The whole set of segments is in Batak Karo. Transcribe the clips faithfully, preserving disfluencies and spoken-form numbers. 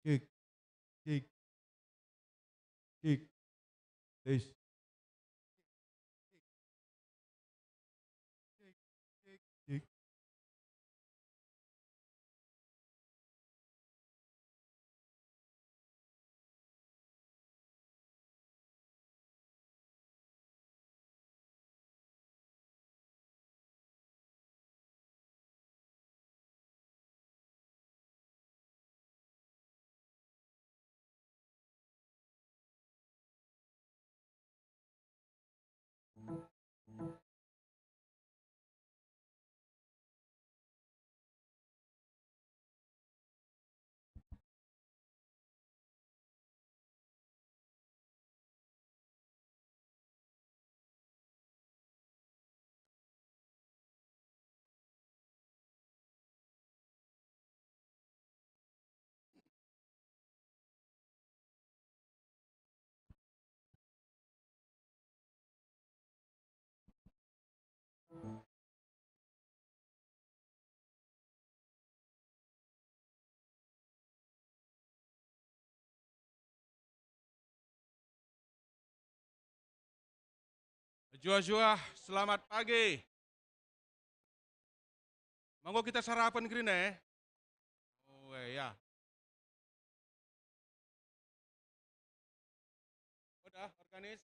Cek, cek, cek. Tes. Cek. Mejuah-juah, selamat pagi. Manggo kita sarapen kerina, eh? Oh, eh, ya. Udah, organis?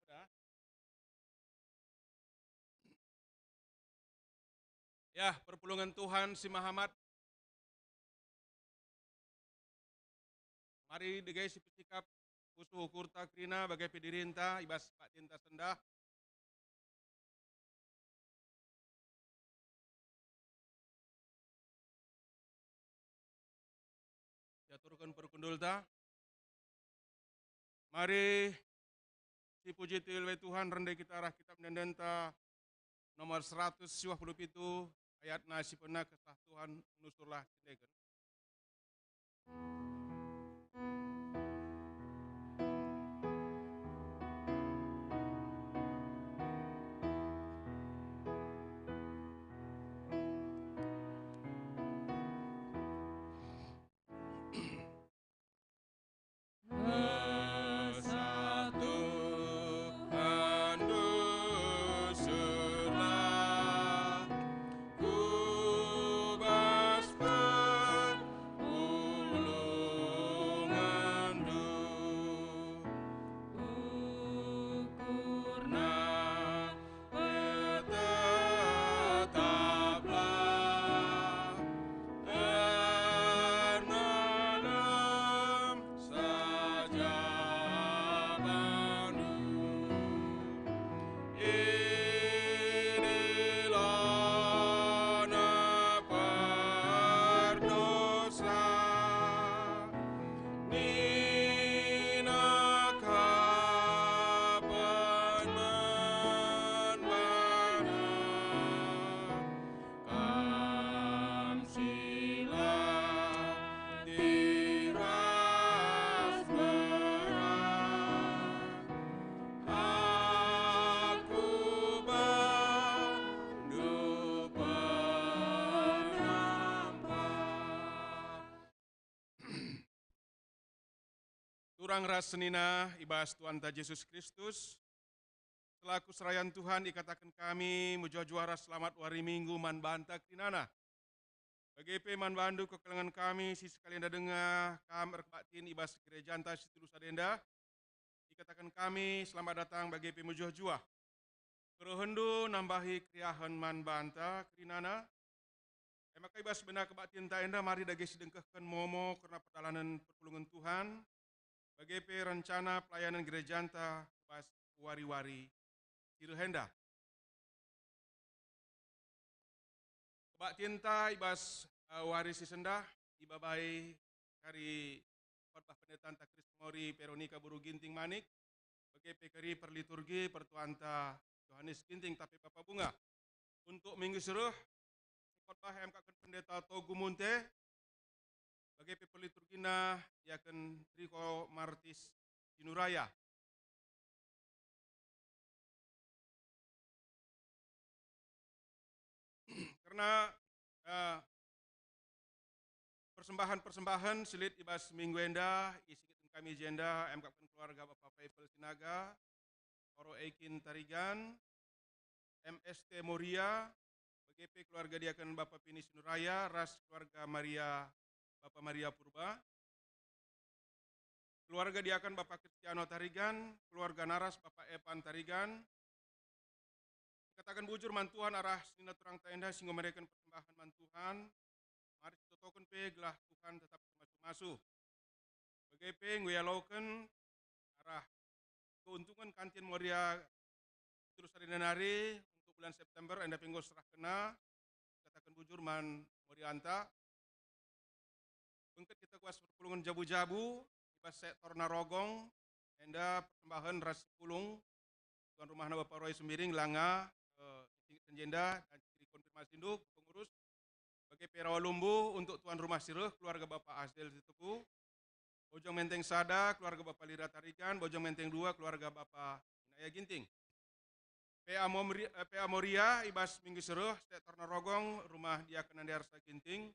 Udah? Ya, perpulungen Tuhan si Mahamat. Mari dage sipesikap pusuh ukurta kerina bage pe dirinta i bas kebaktinta sendah. Siaturken perkundulta. Mari sipuji Tuhan, rende kita arah kitab ende-endenta nomor seratus siwah puluh pitu, ayatna si pena, Kesah Tuhan, nusurlah sindeken. Kesah Tuhan, nusurlah ku bas perpulungenndu. Ukurna tetaplah erna lem saja bandu. Inilah na perdosa. Nina kapen man bana, kam si latih ras berat, aku bandu penampat. Turang ras senina i bas Tuhanta Jesus Kristus, selaku serayan Tuhan ikataken kami mejuah-juah ras selamat wari Minggu man banta kerinana. Bage pe man bandu kekelengen kami si sekalian denga kam erkebaktin i bas gerejanta si telu sada enda, ikataken kami selamat datang bage pe mejuah-juah. Kerehenndu nambahi keriahen man banta kerinana. E maka i bas bena kebaktinta enda mari dage sidengkehken momo kerna perdalanen perpulungen Tuhan, bage pe rencana pelayanen gerejanta ku bas wari-wari si reh enda. Kebaktinta i bas, eh, wari si sendah ibabai kari khotbah pendetanta Krismori Veronika Boru Ginting Manik, bage pe kari perliturgi pertuanta Johanes Ginting Tape Bapa Bunga. Untuk minggu si reh, khotbah iamkapken pendeta Togu Munte, bage pe perliturgina iaken Riko Martis Sinuraya. Kerna, eh, pers-, Persembahen-persembahen si lit i bas minggu enda isingetken kami jenda, emkapken keluarga Bapa Faifel Sinaga, Oro Eikin Tarigan, M S T Moria, bage pe keluarga diaken Bapa Pini Sinuraya ras keluarga Maria, Bapa Maria Purba, keluarga diaken Bapa Kristiano Tarigan, keluarga Naras Bapa Epan Tarigan. Kataken bujur man Tuhan arah senina turangta enda si enggo mereken persembahen man Tuhan, mari sitotoken pe gelah Tuhan tetap masu-masu. Bage pe enggo ialoken arah keuntungan kantin Moria terus ari nari untuk bulan September, enda pe enggo serahkenna, kataken bujur man Morianta. Bengket kita ku bas perpulungen jabu-jabu, i bas sektor Narogong, enda persembahen ras pulung tuan rumahna Bapa Roy Sembiring langa, eh, isingetken jenda dan dikonfirmasindu pengurus. Bage pe rawa lumbu untuk tuan rumah si reh, keluarga Bapa Asdel Sitepu, Bojong Menteng sada, keluarga Bapa Lira Tarigan, Bojong Menteng dua, keluarga Bapa Inaya Ginting. P A Momri-, eh, P A Moria i bas minggu si reh, sektor Narogong, rumah diaken Nande Arsa Ginting,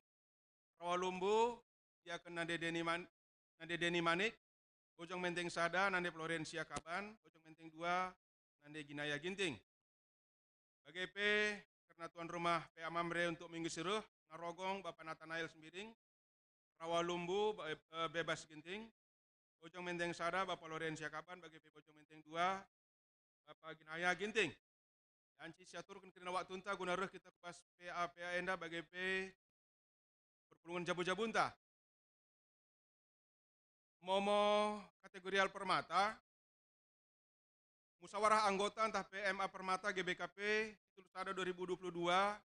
rawa lumbu diaken Nande Deni Man-, Nande Deni Manik, Bojong Menteng sada, Nande Florencia Kaban, Bojong Menteng dua, Nande Ginaya Ginting. Bage pe kerna tuan rumah P A Mamre untuk minggu si reh, Narogong, Bapa Natanael Sembiring, rawa lumbu, be-, eh, Bebas Ginting, Bojong Menteng sada, Bapa Lorensia Kaban, bage pe Bojong Menteng dua, Bapa Ginaya Ginting. Banci siaturken kerina waktunta guna reh kita ku bas P A P A enda bage pe perpulungen jabu-jabunta. Momo kategorial permata, musawarah anggota ntah P M A permata G B K P, pitu sada dua ribu dua puluh dua,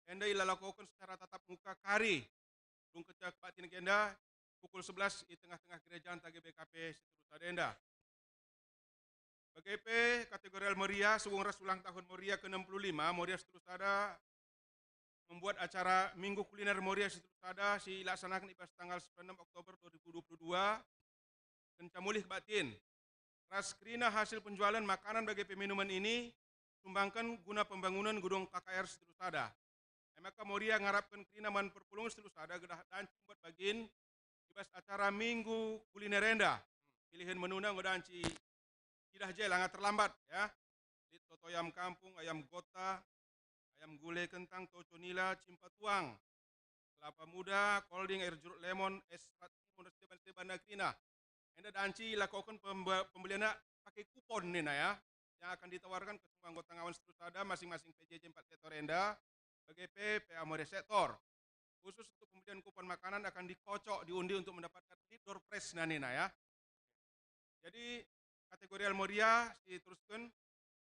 enda ilakoken secara tatap muka kari. Dung kenca kebaktin enda, pukul sebelas i tengah-tengah gerejanta G B K P Situlusada enda. Bage pe kategorial Moria, subung ras ulang tahun Moria ke enam puluh lima, Moria Situlusada membuat acara Minggu Kuliner Moria Situlusada si ilaksanaken i bas tanggal sepuluh enam Oktober dua ribu dua puluh dua, kenca mulih kebaktin. Ras kerina hasil penjualan makanan bage pe minuman ini, sumbangken guna pembangunan gedung K K R Situlusada. E maka Moria ngarapken kerina man perpulungen Situlusada gelah banci mbuat bagin i bas acara Minggu Kuliner enda. Pilihen menuna enggo banci idah je, langa terlambat, ya. Lit soto ayam kampung, ayam gota, ayam gule, kentang, toco nila, cimpa tuang, kelapa muda, kolding, air jeruk lemon, es serat timun, ras seban-sebanna kerina. Enda banci ilakoken pembe-, pembelianna pakai kupon nina, ya, yang akan ditawarkan ke semua anggota ngawan Situlusada masing-masing P J J empat sektor enda, bage pe P A Moria sektor. Khusus untuk pembelian kupon makanan akan dikocok, diundi untuk mendapatkan lit door prize-na nina, ya. Jadi, kategorial Moria si terusken,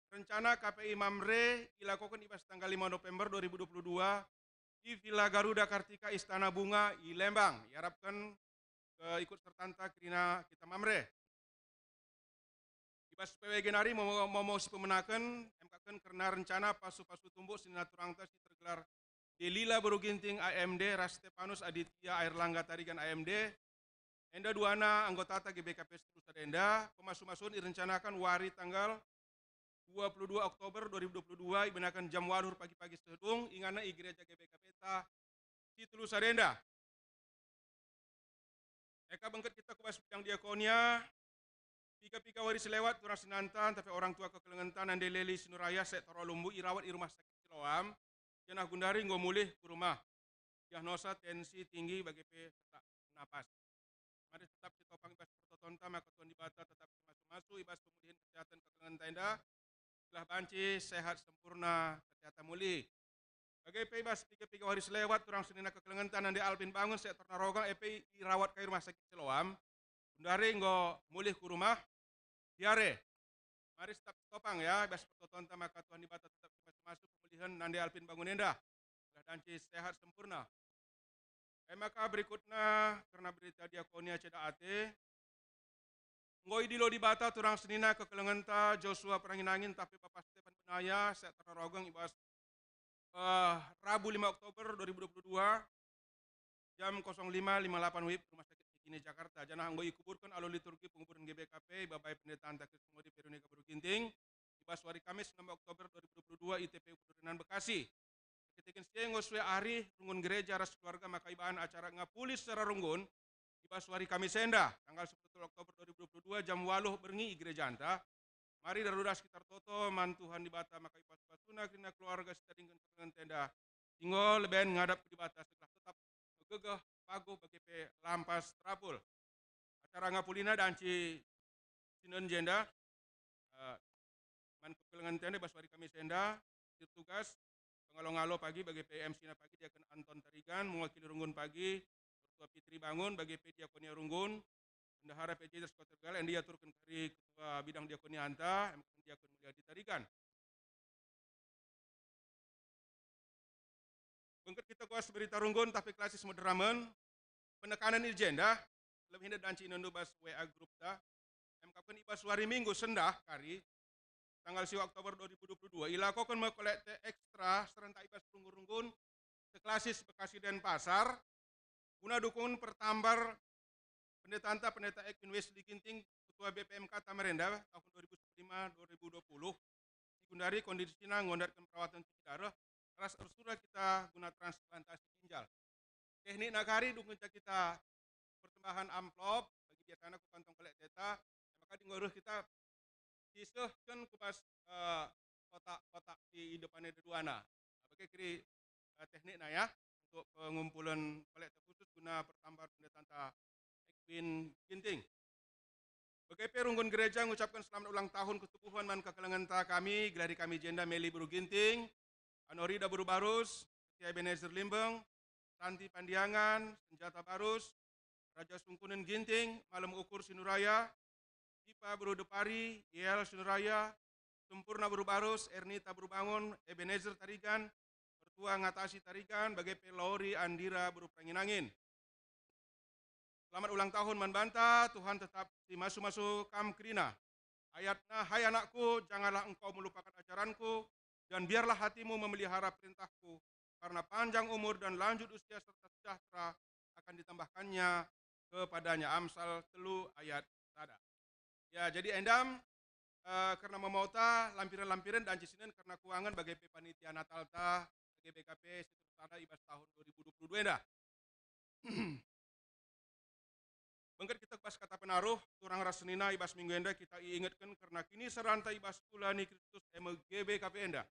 rencana K P I Mamre ilakoken i bas tanggal lima November dua ribu dua puluh dua di Villa Garuda Kartika Istana Bunga i Lembang. Iarapken keikut sertanta kerina kita Mamre. I bas P W G nari momo, momo si pemenaken, emkapken kerna rencana pasu-pasu tumbuk senina turangta si tergelar Delila Beru Ginting A M D ras Stepanus Aditya Airlangga Tarigan A M D, enda duana anggotata G B K P Situlusada enda, pemasu-masuen irencanaken wari tanggal dua puluh dua Oktober dua ribu dua puluh dua, ibenaken jam waluh pagi-pagi sedung, inganna i gereja G B K P-ta Situlusada enda. Eka bengket kita ku bas bidang diakonia, piga-piga wari si lewat turang seninanta ntah pe orang tua kekelengenta Nande Leli Sinuraya sektor Lumbu irawat i Rumah Sakit Siloam, janah gundari enggo mulih ku rumah. Diagnosa tensi tinggi bage pe sesak napas. Mari tetap sitopang i bas pertotonta maka Tuhan Dibata tetap masu-masu i bas pemulihen kesehatan kekelengenta enda, gelah banci sehat sempurna, kesehatan mulih. Bage pe i bas piga-piga wari si lewat turang senina kekelengenta Nande Alvin Bangun sektor Narogong e pe irawat ka i Rumah Sakit Siloam. Gundari enggo mulih ku rumah, diare. Mari tetap topang ya, i bas pertotonta maka Tuhan Dibata tetap masu-masu pemulihen Nande Alvin Bangun enda. Gelah banci sehat sempurna. E maka berikutna kerna berita diakonia ceda ate. Enggo idilo Dibata turang senina kekelengenta Joshua Perangin-angin ntah pe Bapa Stefan Benaya sektor Narogong i bas, eh, Rabu lima Oktober dua ribu dua puluh dua, jam kosong lima lima lapan W I B Rumah Sakit Sikini, Jakarta, janah enggo ikuburken alu liturgi penguburen G B K P i baba pendeta Anta Kristus Modi Veronica Beru Ginting i bas wari Kamis enam Oktober dua ribu dua puluh dua i T P U Pedurenan, Bekasi. Erkiteken si e enggo sue arih runggun gereja ras keluarga maka ibahan acara ngapuli secara runggun i bas wari Kamis enda, tanggal sepuluh Oktober dua ribu dua puluh dua, jam waluh berngi i gerejanta. Mari radu ras kita ertoto man Tuhan Dibata maka ipasu-pasuna kerina keluarga si tadingken kekelengen enda, si enggo leben ngadap ku Dibata, segelah tetap megegeh, paguh, bage pe lampas terapul. Acara ngapulina danci sinen jenda, eh, man kekelengen enda bas wari Kamis enda, sir tugas, pengalo-ngalo pagi bage pe M C-na pagi, Diaken Anton Tarigan, mewakili runggun pagi, Pertua Fitri Bangun, bage pe diakonia runggun, Bendahara P J Terskoter Gala, enda iaturken kari ketua bidang diakonianta, Diaken Mulyadi Tarigan. Bengket kita ku bas berita runggun ntah pe klasis moderamen, penekanen i jenda, lebih enda danci inendu bas W A grupta, emkapken i bas wari Minggu sendah kari, tanggal siwa Oktober dua ribu dua puluh dua, ilakoken me kolekte ekstra serentak i bas runggun-runggun seklasis Bekasi Denpasar, guna dukungen pertambar pendetanta, Pendeta Edwin Wesley Ginting, Ketua B P M K Tamarenda tahun dua ribu lima dua ribu dua puluh, digundari kondisina nggo ndatken perawatan cuci dareh, ras ersura kita guna transplantasi ginjal. Teknikna kari dukun kita persembahan amplop, bagi biasana ku kantong kolekteta, maka enggo reh kita sisehken ku bas, eh, kotak-kotak si i depan enda duana. Bage kari, eh, teknikna ya, untuk pengumpulan kolekte khusus guna pertambar pendetanta Edwin Ginting. Bage pe runggun gereja ngucapken selamat ulang tahun ketubuhen man kekelengenta kami, gelari kami jenda Meli Beru Ginting, Anorida Beru Barus, Setia Ebenezer Limbeng, Santi Pandiangan, Senjata Barus, Raja Sungkunen Ginting, Malem Ukur Sinuraya, Dipa Beru Depari, Yel Sinuraya, Sempurna Beru Barus, Ernita Beru Bangun, Ebenezer Tarigan, Pertua Ngatasi Tarigan, bage pe Lori Andira Beru Perangin-angin. Selamat ulang tahun man banta, Tuhan tetap si masu-masu kam kerina. Ayatna, "Hai anakku, janganlah engkau melupakan ajaranku, dan biarlah hatimu memelihara perintahku, karena panjang umur dan lanjut usia serta sejahtera akan ditambahkannya kepadanya." Amsal telu ayat sada. Ya, jadi endam, eh, kerna memauta lampiren-lampiren dan cisinan kerna kuangen bage pe panitia Natalta, G B K P si terus sada i bas tahun dua ribu dua puluh dua enda. Bengket kita bas kata penaruh, turang ras senina i bas minggu enda kita iingetken kerna kiniseranta i bas kula ni Kristus, e me G B K P enda.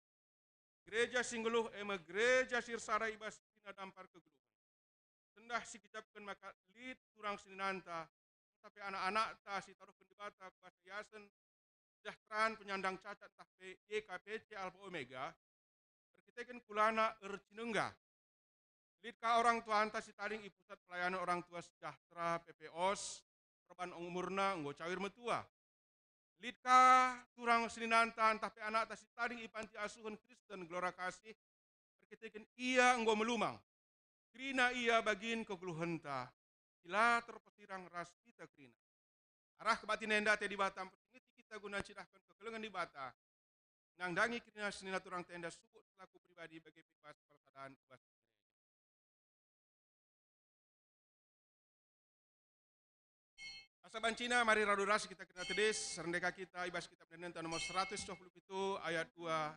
Gereja si nggeluh, e me gereja si ersada i bas kerina dampar kegeluhen. Sendah sikecapken maka lit turang seninanta, ntah pe anak-anakta si taruhken Dibata ku bas iasen, sejahteraan, penyandang cacat, ntah pe Y K P C Alfa Omega, erkiteken kulana ercinengga. Lit ka orang tuanta si tading i Pusat Pelayanan Orang Tua Sejahtera, P P O S, perban umurna enggo cawir metua. Lit ka turang seninanta ntah pe anakta si tading i panti asuhen Kristen Gelora Kasih, erkiteken ia enggo melumang. Kerina ia bagin kegeluhenta, si la terpesirang ras kita kerina. Arah kebaktin enda ate Dibata mpersingeti kita guna ncidahken kekelengen Dibata, nandangi kerina senina turang enda subuk selaku pribadi bage pe i bas persadan i bas gereja. Asa bancina, mari radu ras kita kerina tedis, serendeka kita i bas kitab Ende-enden nomor seratus dua puluh pitu ayat dua,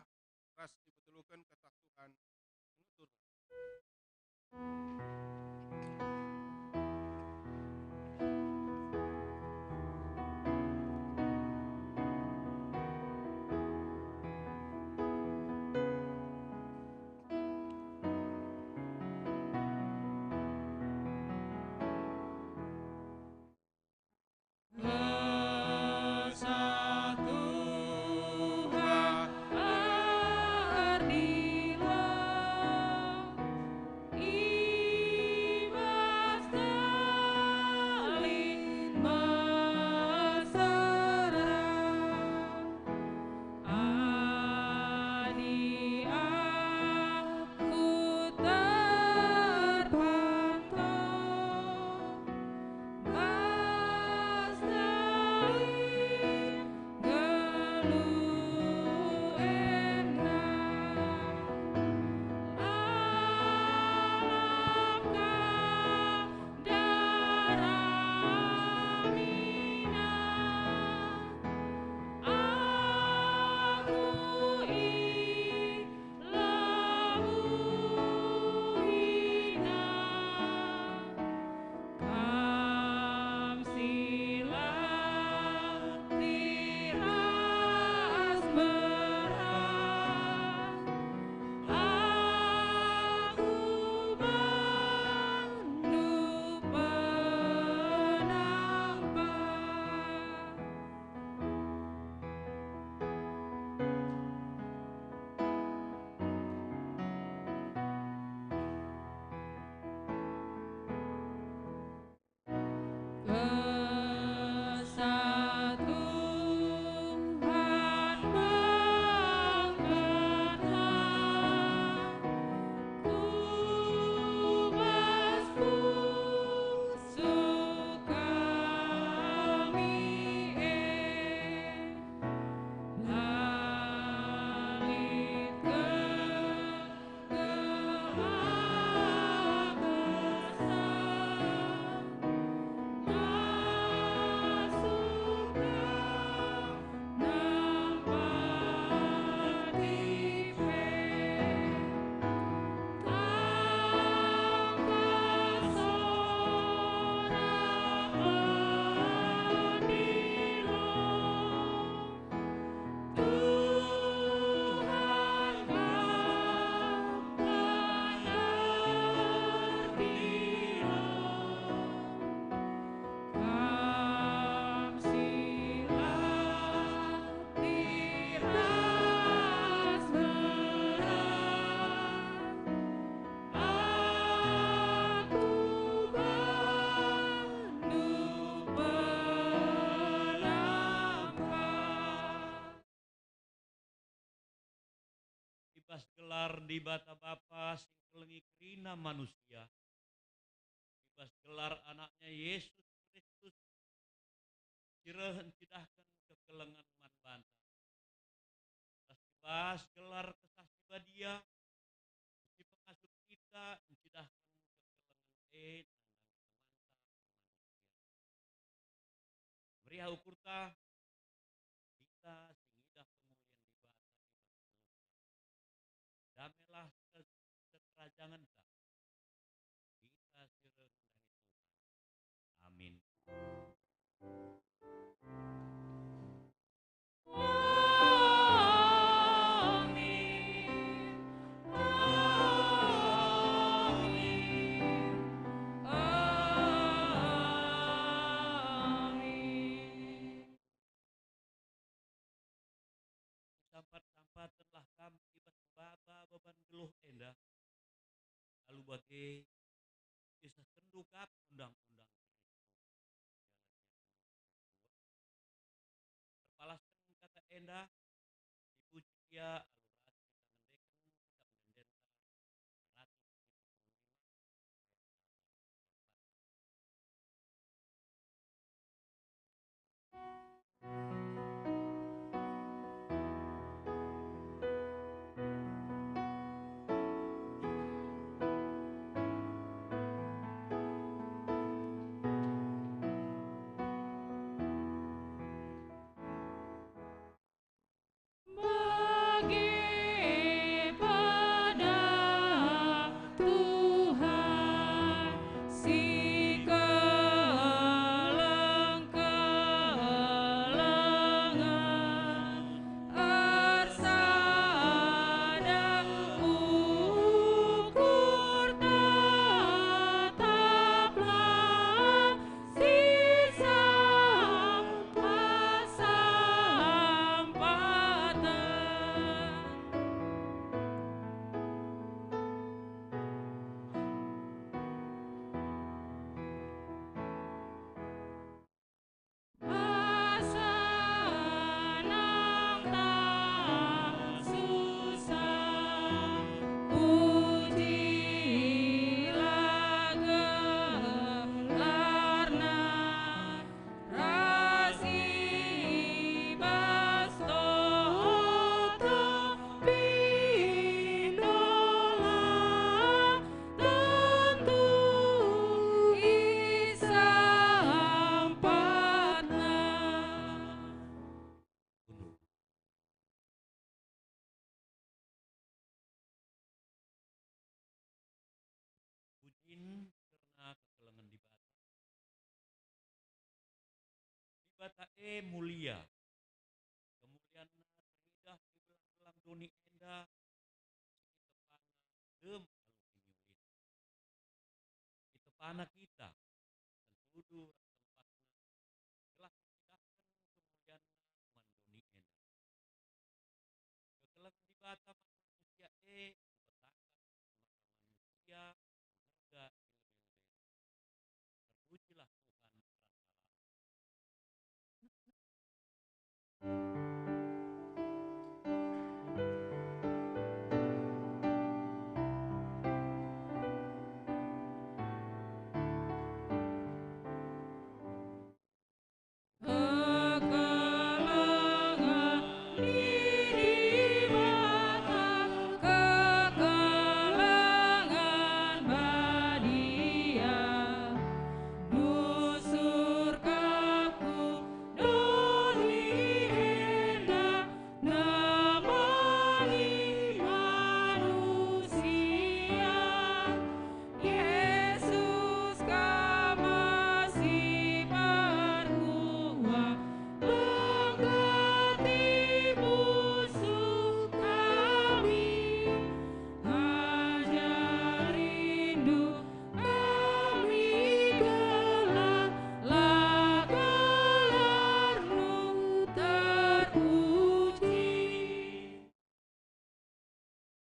ras dipeteluken Kesah Tuhan. gelar Dibata Bapa si ngkelengi kerina manusia, i bas gelar Anaknya Yesus Kristus, si reh ncidahken kekelengen man banta. Ras i bas gelar Kesah Si Badia, si pengasup kita ncidahken kekelengen e nandangi temanta manusia. Meriah ukurta, kita si ngidah kemulian Dibata i bas geluhta. Damelah ke-, kekerajangenta. Kita si reh ngendahi Tuhan. Amin. Amin. Amin. Amin. Sampat-sampatenlah kam i bas baba beban geluh enda, alu bage isehkenndu kap undang-undang Kristus. Erpalasken kata enda, dipuji Ia alu ras kita ngendeken Kitap Ende-endenta, seratus pitu puluh lima. Bage pada Tuhan si keleng-kelengen, ersada ukur tetaplah si sampat-sampaten. Senang tah susah, pujilah gelarNa. Ras i bas toto pindolah, tentu isampatna. Pujin kerna kekelengen Dibata. Dibata e mulia. KemulianNa teridah i belang-belang doni enda, itepana dem alu kiniulin. Itepana kita, tentudu ras tempatna, gelah icidahken kemulianNa man doni enda. Kekelengen Dibata man manusia e ipetaken maka manusia erharga i lebe-lebe. Terpujilah Tuhan ras alam. Kekelengen Dibata, kekelengen badia, nusur kap ku doni enda, nemani manusia. Yesus, Kam si perkuah, lenggeti pusuh kami. Ajarindu kami gelah, la gelarNu terpuji.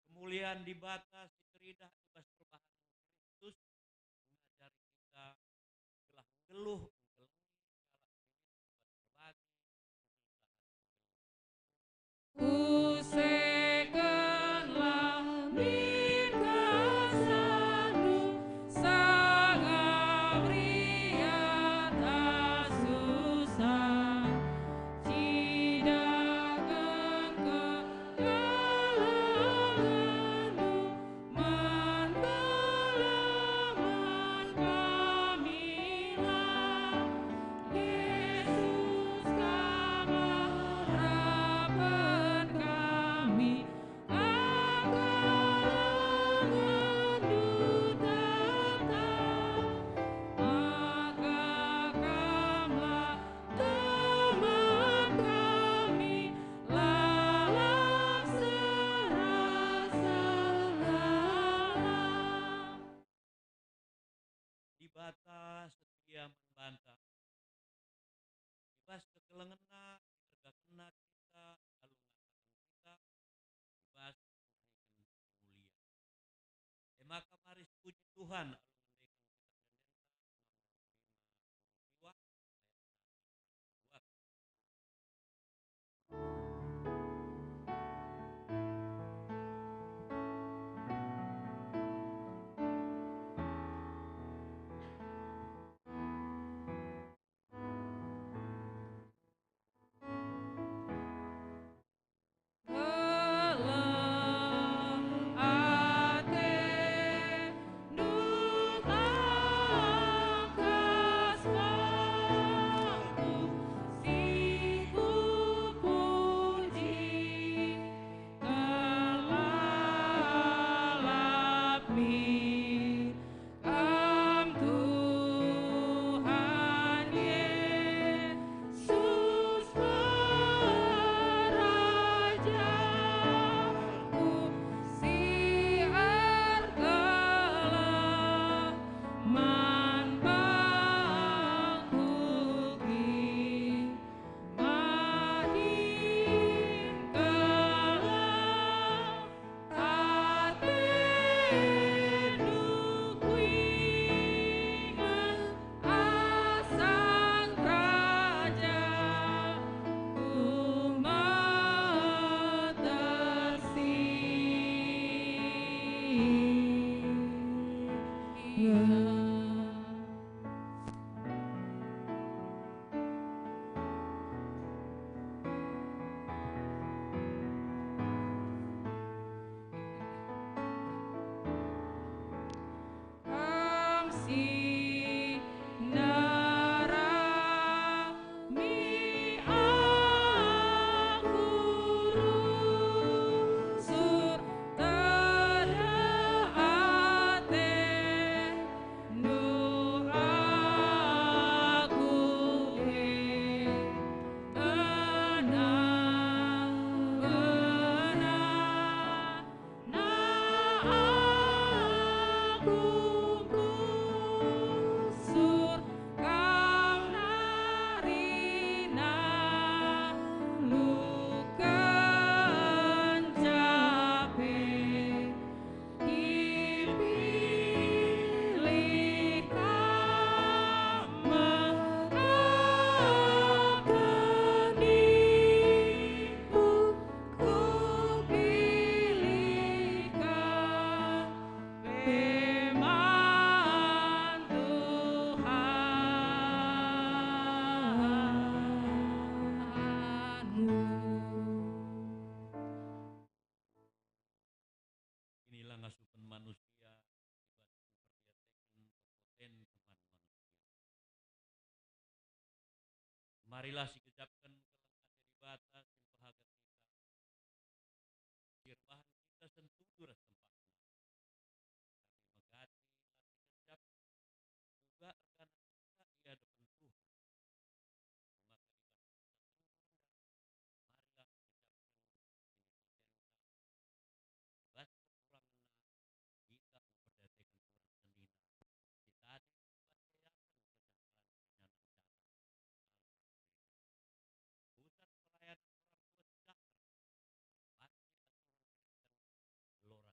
Kemulian Dibata si teridah i bas perbahanen Kristus ngajari kita gelah nggeluh engkelengi kalak si lit i bas erbagi kesusahen. Use ken la Tuhan. Kam Tuhan Yesus, Perajaku si erkeleng man bangku kin. Makin keleng atendu kuinget asang raja ku metesi. Kam si nerami aku rusur tedeh ate. Ndu aku e, kena, kena, na aku kusur kam nari nalu kenca pe. Ipilih Kam me aku nipu, kupilih Kam pe man Tuhan. Inilah ngasupen manusia i bas mperdiateken perpotenten man manusia. Marilah sigejapken keleng ate Dibata si mpehaga kita. Si erbahan kita sentuju ras tempakna. Tapi megati la sigejap, uga erkana kita i adepen Tuhan. Maka i bas Marilah ngejapken kiniteken bas kekurangenna kita mperdiateken kurang senina, si tading bas keriahen kejahatan kejahatan. Pusat pelayanen orang tua sejahtera, pasti atur Kristen lora.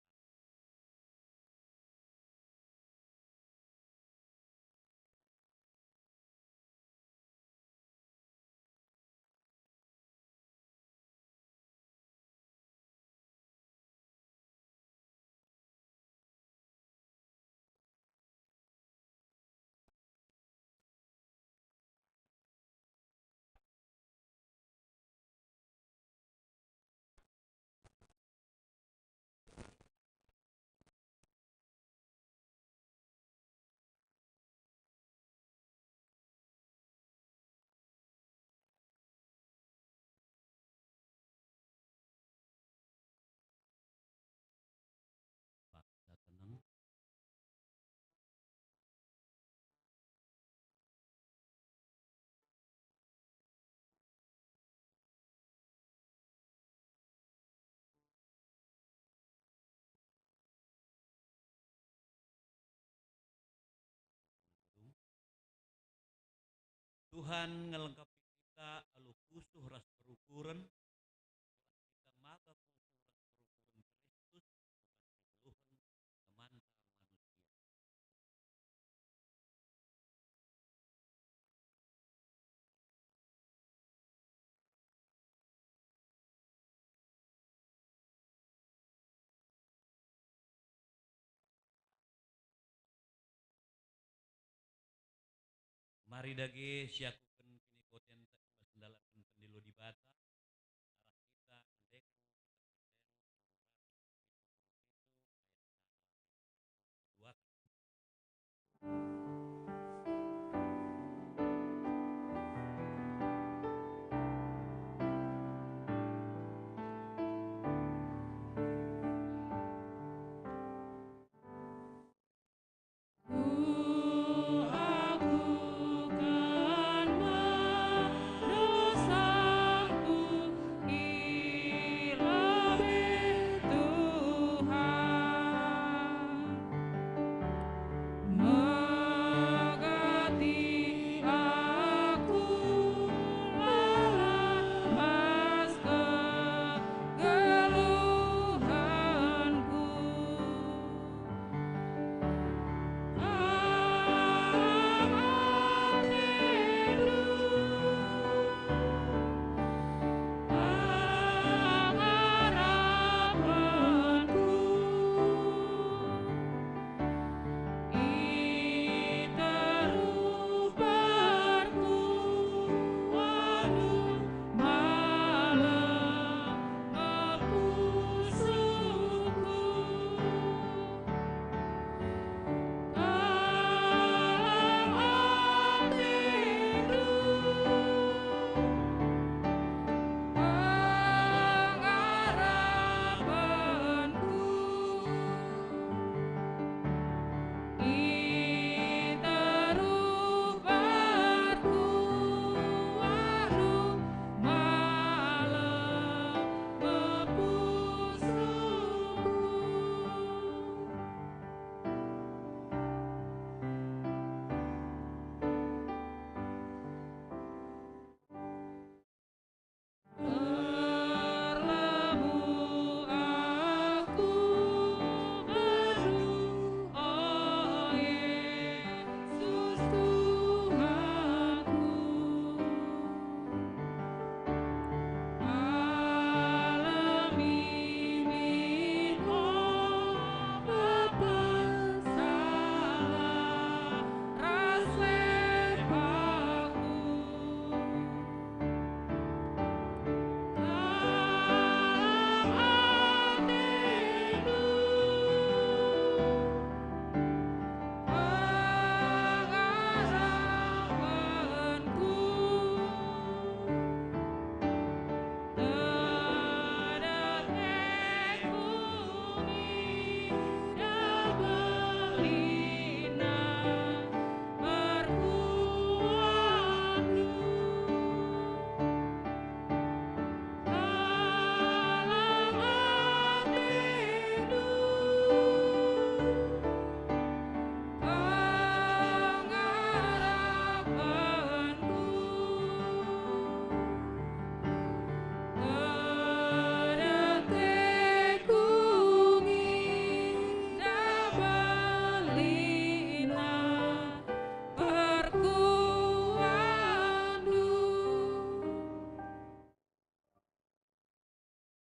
Paksa tenang. Tuhan ngelengkapi kita alu pusuh ras perukuren, kita maka pusuh ras perukuren Kristus, bukan kegeluhen kemanta manusia. Mari dage siakuken kinigotenta i bas ndalanken pendilo Dibata, arah kita endeken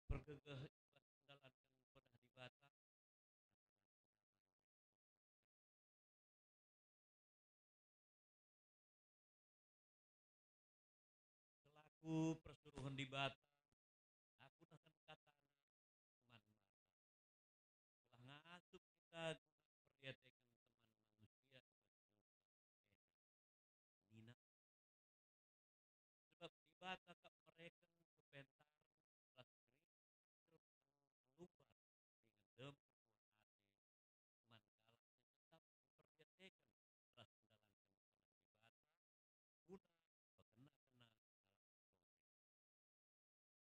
Perkegeh i bas ndalanken pedah Dibata. Selaku persuruhen Dibata, aku nehken kataNa man banta. Gelah ngasup kita guna mperdiateken teman manusia i bas kuta enda. Nina, sebab Dibata kap mereken kepentaren ras Kristus si erpengubah dingen dem perkuah ate man kalak si tetap mperdiateken ras ndalanken pedah Dibata guna pekenakenna kalak si tonggo.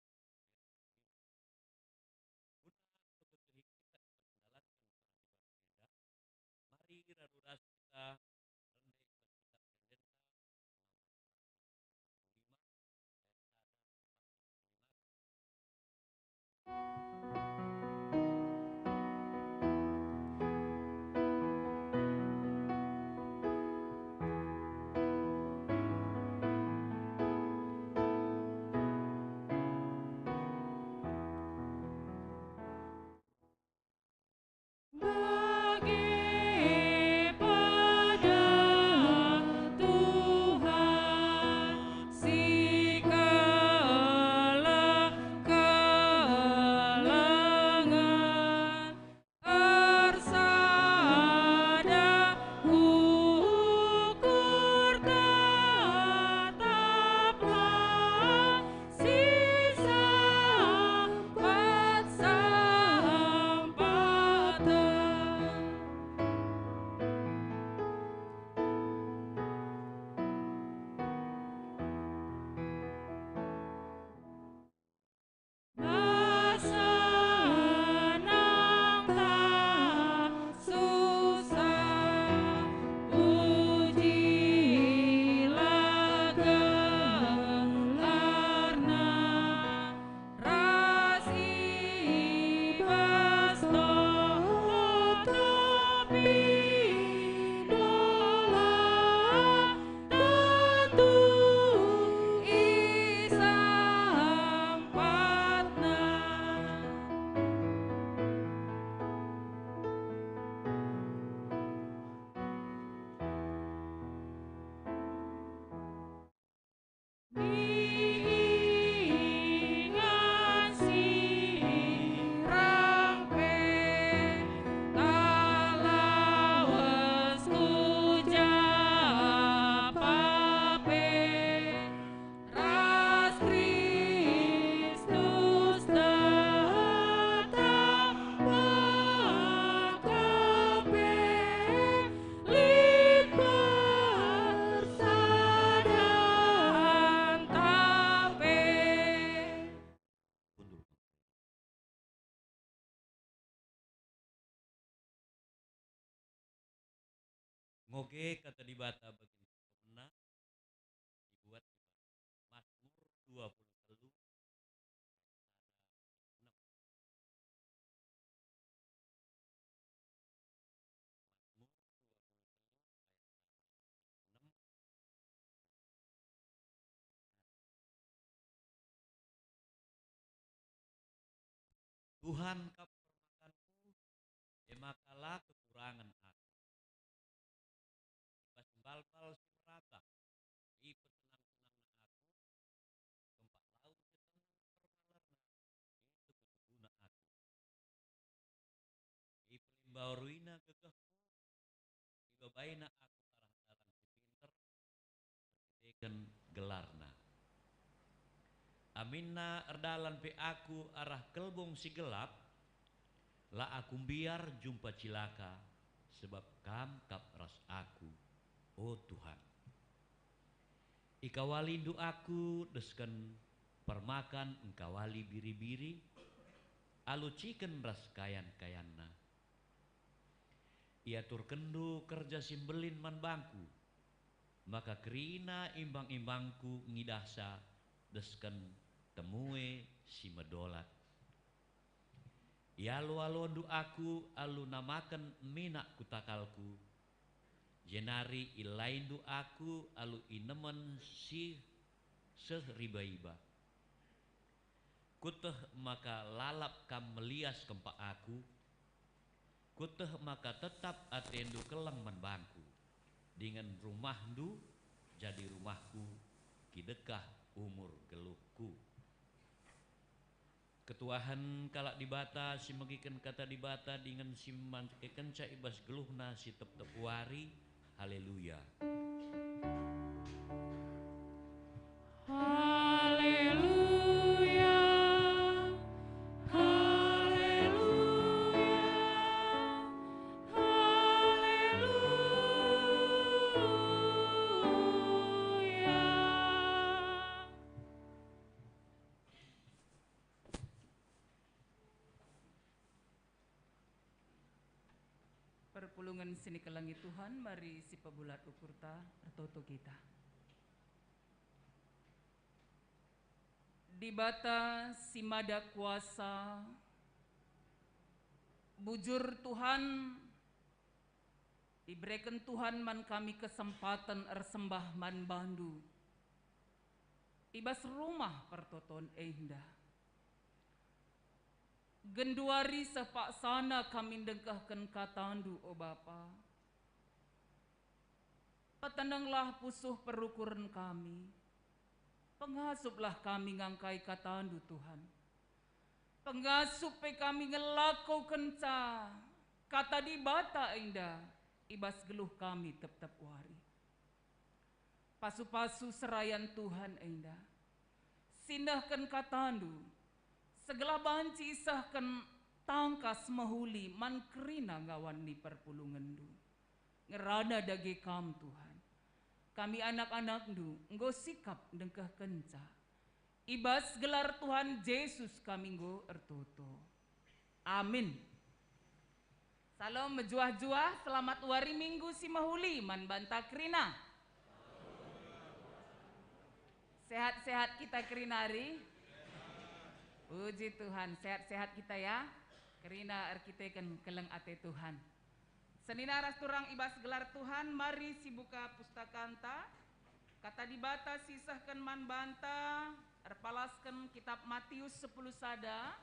Ingan si rang pe, talawesku japa pe, ras Kristus tetap maka pe, lit persadanta pe. Ngoge kata Dibata bagi si pemena, dibuat Mazmur dua puluh telu ayat sada. Mazmur dua puluh telu ayat sada. Tuhan kap permakanku, e maka la kekurangen aku. I bas mbalmbal si merata, ipesenang-senangna aku, kempak lau si tentu permalanna, iteguguna aku. Ipelimbaruina gegehku, ibabaina aku arah dalan si pinter, erkiteken gelarna. Aminna erdalan pe aku arah kelbong si gelap, la aku mbiar jumpa cilaka, sebab Kam kap ras aku, o Tuhan. Ikawalindu aku desken permakan engkawali biri-biri, alu ciken ras kayan-kayanna. Iaturkenndu kerja si mbelin man bangku, maka kerina imbang-imbangku ngidahsa desken temue si medolat. Ialo-alondu aku alu namaken minak ku takalku, jenari ilaindu aku alu inemen si seh riba-iba. Kueteh maka lalap Kam melias kempak aku, kueteh maka tetap atendu keleng man bangku, dingen rumahndu jadi rumahku kidekah umur geluhku. Ketuahen kalak Dibata si megiken Kata Dibata dingen si mancekekenca i bas geluhna si tep-tep wari. Haleluya. Haleluya, haleluya, haleluya. Perpulungen si nikelengi Tuhan, mari sipebulat ukurta, ertoto kita. Dibata si Mada Kuasa, bujur Tuhan, ibereken Tuhan man kami kesempaten ersembah man bandu i bas rumah pertoton enda. Genduari seh paksana kami ndengkehken katandu, o Bapa. Petenenglah pusuh perukuren kami. Pengasuplah kami ngangkai katandu, Tuhan. Pengasup pe kami ngelakokenca Kata Dibata enda i bas geluh kami tep-tep wari. Pasu-pasu serayan Tuhan enda, si nehken katandu, segelah banci isehken tangkas mehuli man kerina ngawan ni perpulungenndu. Ngerana dage Kam, Tuhan. Kami anak-anakndu enggo sikap ndengkehkenca. I bas gelar Tuhan Jesus kami enggo ertoto. Amin. Salom mejuah-juah, selamat wari Minggu si mehuli man banta kerina. Sehat-sehat kita kerina ari? Puji Tuhan, sehat-sehat kita ya. Kerina erkiteken keleng ate Tuhan. Senina ras turang i bas gelar Tuhan, mari sibuka pustakanta. Kata Dibata si isehken man banta erpalasken Kitap Matius sepuluh sada.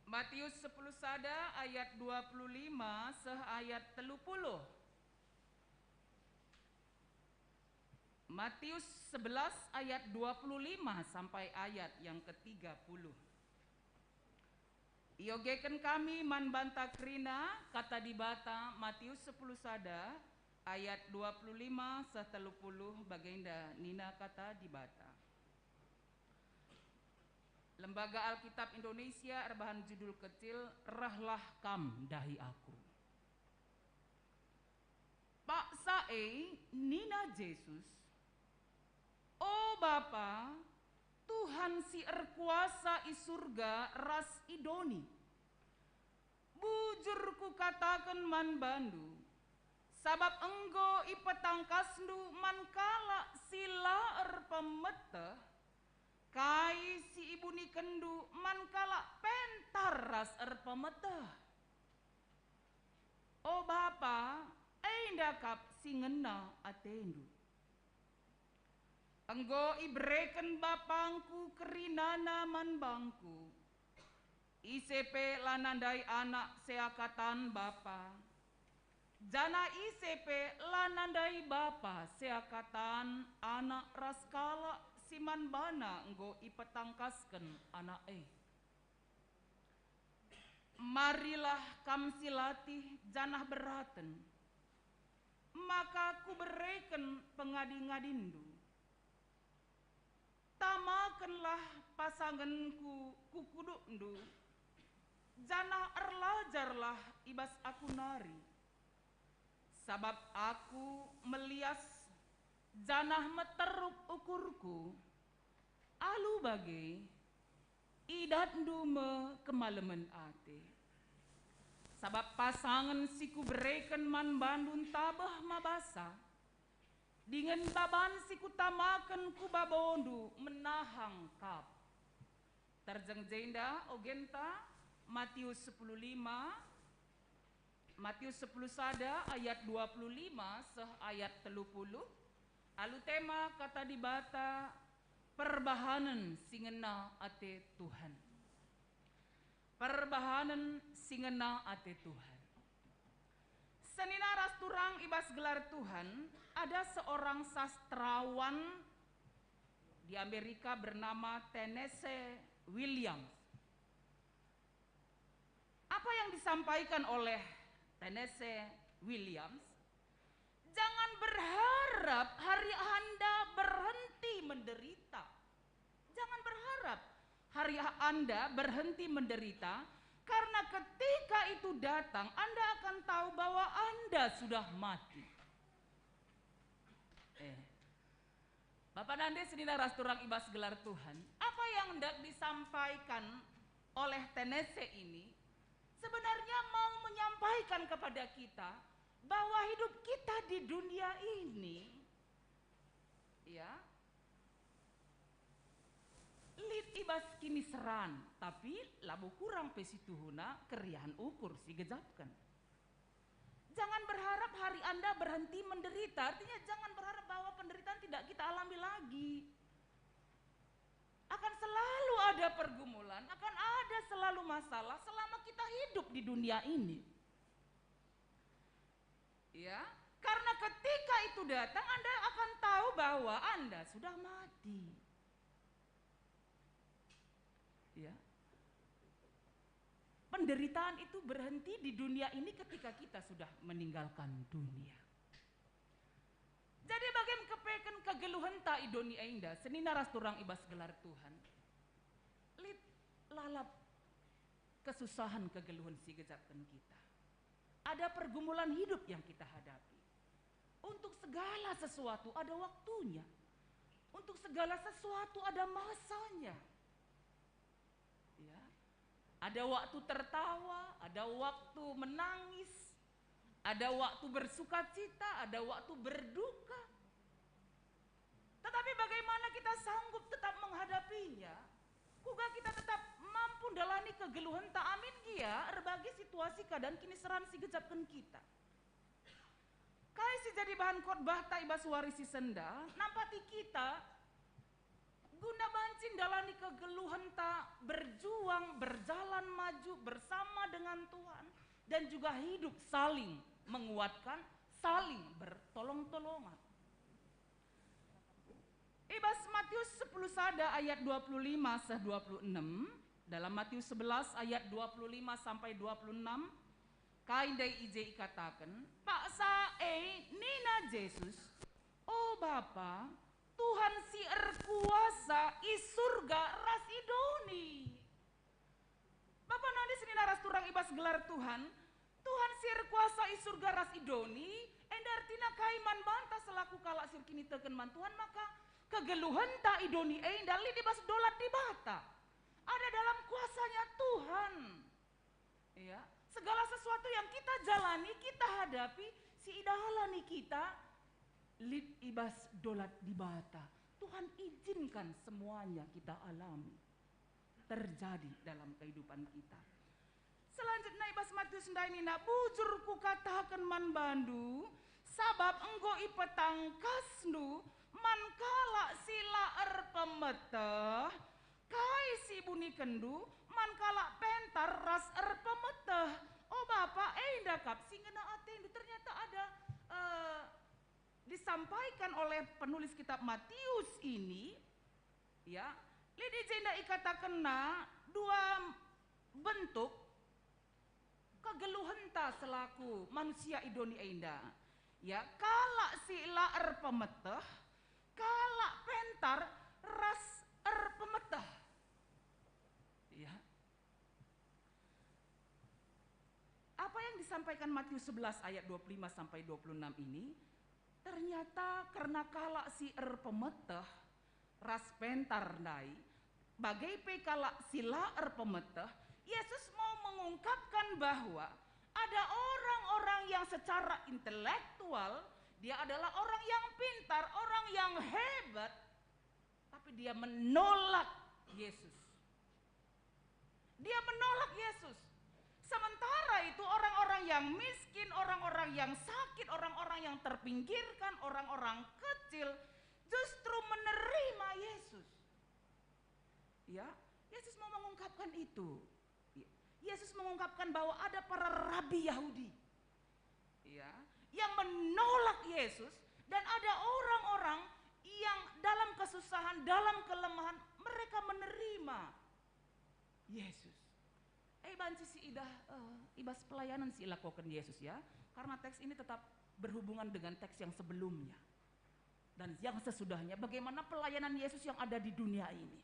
Matius sepuluh sada ayat dua puluh lima seh ayat telu puluh. Matius sebelas ayat dua puluh lima sampai ayat yang ketiga puluh. Iogeken kami man banta kerina Kata Dibata, Matius sepuluh sada ayat dua puluh lima seh telu puluh, bagenda nina Kata Dibata. Lembaga Alkitab Indonesia erbahan judul kecil, Rehlah Kam Ndahi Aku. Paksa e nina Jesus, "O Bapa, Tuhan si erkuasa i Surga ras i doni, bujur kukataken man baNdu, sabap enggo ipetangkasNdu man kalak si la erpemeteh kai si ibunikenndu man kalak pentar ras erpemeteh. O Bapa, enda kap si ngena ateNdu. Enggo ibereken BapangKu kerinana man bangKu. Ise pe la nandai Anak seakatan Bapa, janah ise pe la nandai Bapa seakatan Anak ras kalak si man bana enggo ipetangkasken Anak e. Marilah kam si latih janah beraten, maka Kubereken pengadi-ngadiNdu. Tamakenlah pasangenKu ku kudukndu, janah erlajarlah i bas Aku nari. Sabap Aku melias janah meteruk ukurKu. Alu bage, idatndu me kemalemen ate. Sabap pasangen si Kubereken man bandu ntabeh mabasa, dingen baban si Kutamaken ku babondu menahang kap." Terjeng jenda ogenta Matius sepuluh lima, Matius sepuluh sada ayat dua puluh lima seh ayat telu puluh, alu tema Kata Dibata, Perbahanen si Ngena Ate Tuhan. Perbahanen si ngena ate Tuhan. Senina ras turang i bas gelar Tuhan, ada seorang sastrawan di Amerika bernama Tennessee Williams. Apa yang disampaikan oleh Tennessee Williams? "Jangan berharap hari Anda berhenti menderita. Jangan berharap hari Anda berhenti menderita, karena ketika itu datang, Anda akan tahu bahwa Anda sudah mati." Eh. Bapa nande senina ras turang i bas gelar Tuhan, apa yang hendak disampaikan oleh Tennessee ini sebenarnya mau menyampaikan kepada kita bahwa hidup kita di dunia ini, ya, lit i bas kiniseran, tapi labo kurang pe situhuna keriahen ukur si gejapken. Jangan berharap hari Anda berhenti menderita, artinya jangan berharap bahwa penderitaan tidak kita alami lagi. Akan selalu ada pergumulan, akan ada selalu masalah selama kita hidup di dunia ini. Ya, karena ketika itu datang, Anda akan tahu bahwa Anda sudah mati. Ya. Penderitaan itu berhenti di dunia ini ketika kita sudah meninggalkan dunia. Jadi, bage me kepeken kegeluhenta i doni enda, senina ras turang i bas gelar Tuhan? Lit lalap kesusahen, kegeluhen si gejapken kita. Ada pergumulan hidup yang kita hadapi. Untuk segala sesuatu ada waktunya. Untuk segala sesuatu ada masanya. Ya. Ada waktu tertawa, ada waktu menangis, ada waktu bersukacita, ada waktu berduka. Tetapi bagaimana kita sanggup tetap menghadapinya? Kuga kita tetap mampu ndalani kegeluhenta amin gia erbagi situasi keadaan kiniseran si gejapken kita? Kai si jadi bahan khotbahta i bas wari si sendah, nampati kita guna banci ndalani kegeluhenta, berjuang, berjalan maju bersama dengan Tuhan, dan juga hidup saling menguatkan, saling bertolong-tolongan. Matius sepuluh sada ayat dua puluh lima seh dua puluh enam, dalam Matius sebelas ayat dua puluh lima sampai dua puluh enam, kai ndai i je ikataken, paksa e nina Jesus, "O Bapa, Tuhan si erkuasa i Surga ras i doni." Bapa nande senina ras turang i bas gelar Tuhan, Tuhan si erkuasa i Surga ras i doni, enda ertina kai man banta selaku kalak si erkiniteken man Tuhan, maka kegeluhenta i doni enda lit i bas dolat Dibata. Ada dalam kuasanya Tuhan. Ya, segala sesuatu yang kita jalani, kita hadapi, si idalan kita, lit i bas dolat Dibata. Tuhan izinkan semuanya kita alami terjadi dalam kehidupan kita. Selanjutnya i bas Matius ndai nina, "Bujur kukataken man bandu, sabap enggo ipetangkasndu man kalak si la erpemeteh, kai si ibunikenndu man kalak pentar ras erpemeteh. O Bapa, enda kap si ngena atendu." Ternyata ada, eh, disampaikan oleh penulis kitab Matius ini, ya, lit i jenda ikatakenna dua bentuk kegeluhenta selaku manusia i doni enda. Ya, kalak si la erpemeteh, kalak pentar ras erpemeteh. Ya. Apa yang disampaikan Matius sebelas ayat dua puluh lima sampai dua puluh enam ini, ternyata kerna kalak si erpemeteh ras pentar ndai, bage pe kalak si la erpemeteh, Yesus mau mengungkapkan bahwa ada orang-orang yang secara intelektual dia adalah orang yang pintar, orang yang hebat, tapi dia menolak Yesus. Dia menolak Yesus. Sementara itu orang-orang yang miskin, orang-orang yang sakit, orang-orang yang terpinggirkan, orang-orang kecil justru menerima Yesus. Ya, Yesus mau mengungkapkan itu. Ya, Yesus mengungkapkan bahwa ada para rabi Yahudi, ya, yang menolak Yesus, dan ada orang-orang yang dalam kesusahan, dalam kelemahan, mereka menerima Yesus. Eh, banci si idah, eh, i bas pelayanan si ilakoken Yesus, ya. Karena teks ini tetap berhubungan dengan teks yang sebelumnya dan yang sesudahnya, bagaimana pelayanan Yesus yang ada di dunia ini.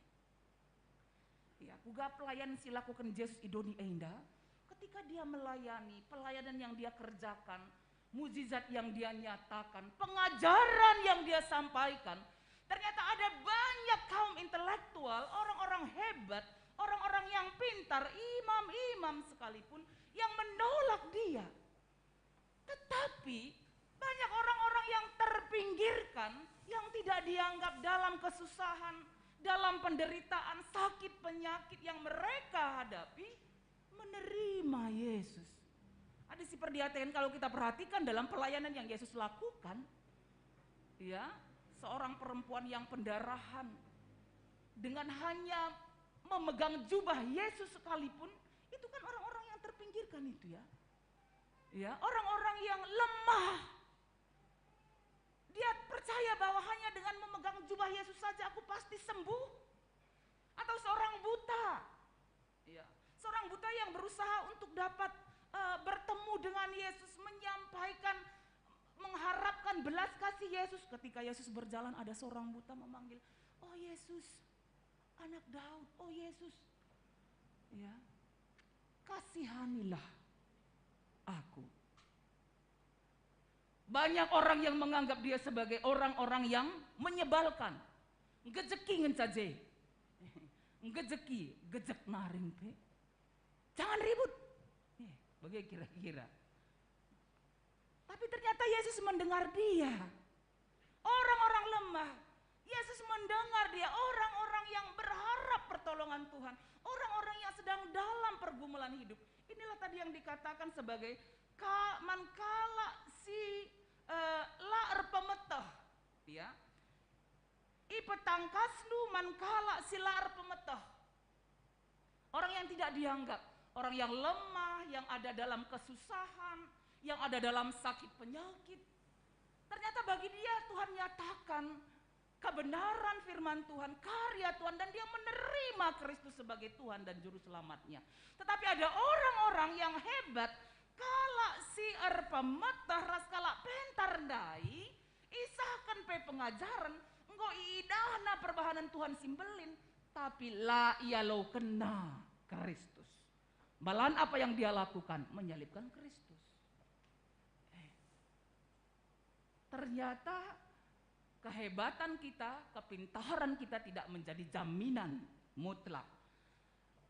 Ya, kuga pelayanan si ilakoken Jesus i doni enda? Ketika dia melayani, pelayanan yang dia kerjakan, mujizat yang dia nyatakan, pengajaran yang dia sampaikan, ternyata ada banyak kaum intelektual, orang-orang hebat, orang-orang yang pintar, imam-imam sekalipun yang menolak dia. Tetapi banyak orang-orang yang terpinggirkan, yang tidak dianggap, dalam kesusahan, dalam penderitaan, sakit, penyakit yang mereka hadapi, menerima Yesus. Ada si perdiaten kalau kita perhatikan dalam pelayanan yang Yesus lakukan, ya, seorang perempuan yang pendarahan, dengan hanya memegang jubah Yesus sekalipun, itu kan orang-orang yang terpinggirkan itu, ya. Ya, orang-orang yang lemah. Dia percaya bahwa hanya dengan memegang jubah Yesus saja aku pasti sembuh. Atau seorang buta. Ya, seorang buta yang berusaha untuk dapat, eh, bertemu dengan Yesus, menyampaikan, mengharapkan belas kasih Yesus. Ketika Yesus berjalan, ada seorang buta memanggil, "Oh Yesus, Anak Daud, oh Yesus, ya, kasihanilah aku." Banyak orang yang menganggap dia sebagai orang-orang yang menyebalkan. Ngejeki ngenca je. Ngejeki, gejek naring pe. Jangan ribut. Eh, bage kira-kira. Tapi ternyata Yesus mendengar dia. Orang-orang lemah. Yesus mendengar dia, orang-orang yang berharap pertolongan Tuhan, orang-orang yang sedang dalam pergumulan hidup. Inilah tadi yang dikatakan sebagai ka-, man kalak si, eh, la erpemeteh, ya. Ipetangkasndu man kalak si la erpemeteh. Orang yang tidak dianggap, orang yang lemah, yang ada dalam kesusahan, yang ada dalam sakit penyakit. Ternyata bagi dia Tuhan nyatakan, kebenaran firman Tuhan, karya Tuhan, dan dia menerima Kristus sebagai Tuhan dan Juru Selamatnya. Tetapi ada orang-orang yang hebat, kalak si erpemeteh ras kalak pentar ndai, isahken pe pengajaren, enggo iidahna perbahanen Tuhan si mbelin, tapi la ialokenna Kristus. Malahan apa yang dia lakukan? Menyalibkan Kristus. Eh. Ternyata kehebatan kita, kepintaran kita tidak menjadi jaminan mutlak,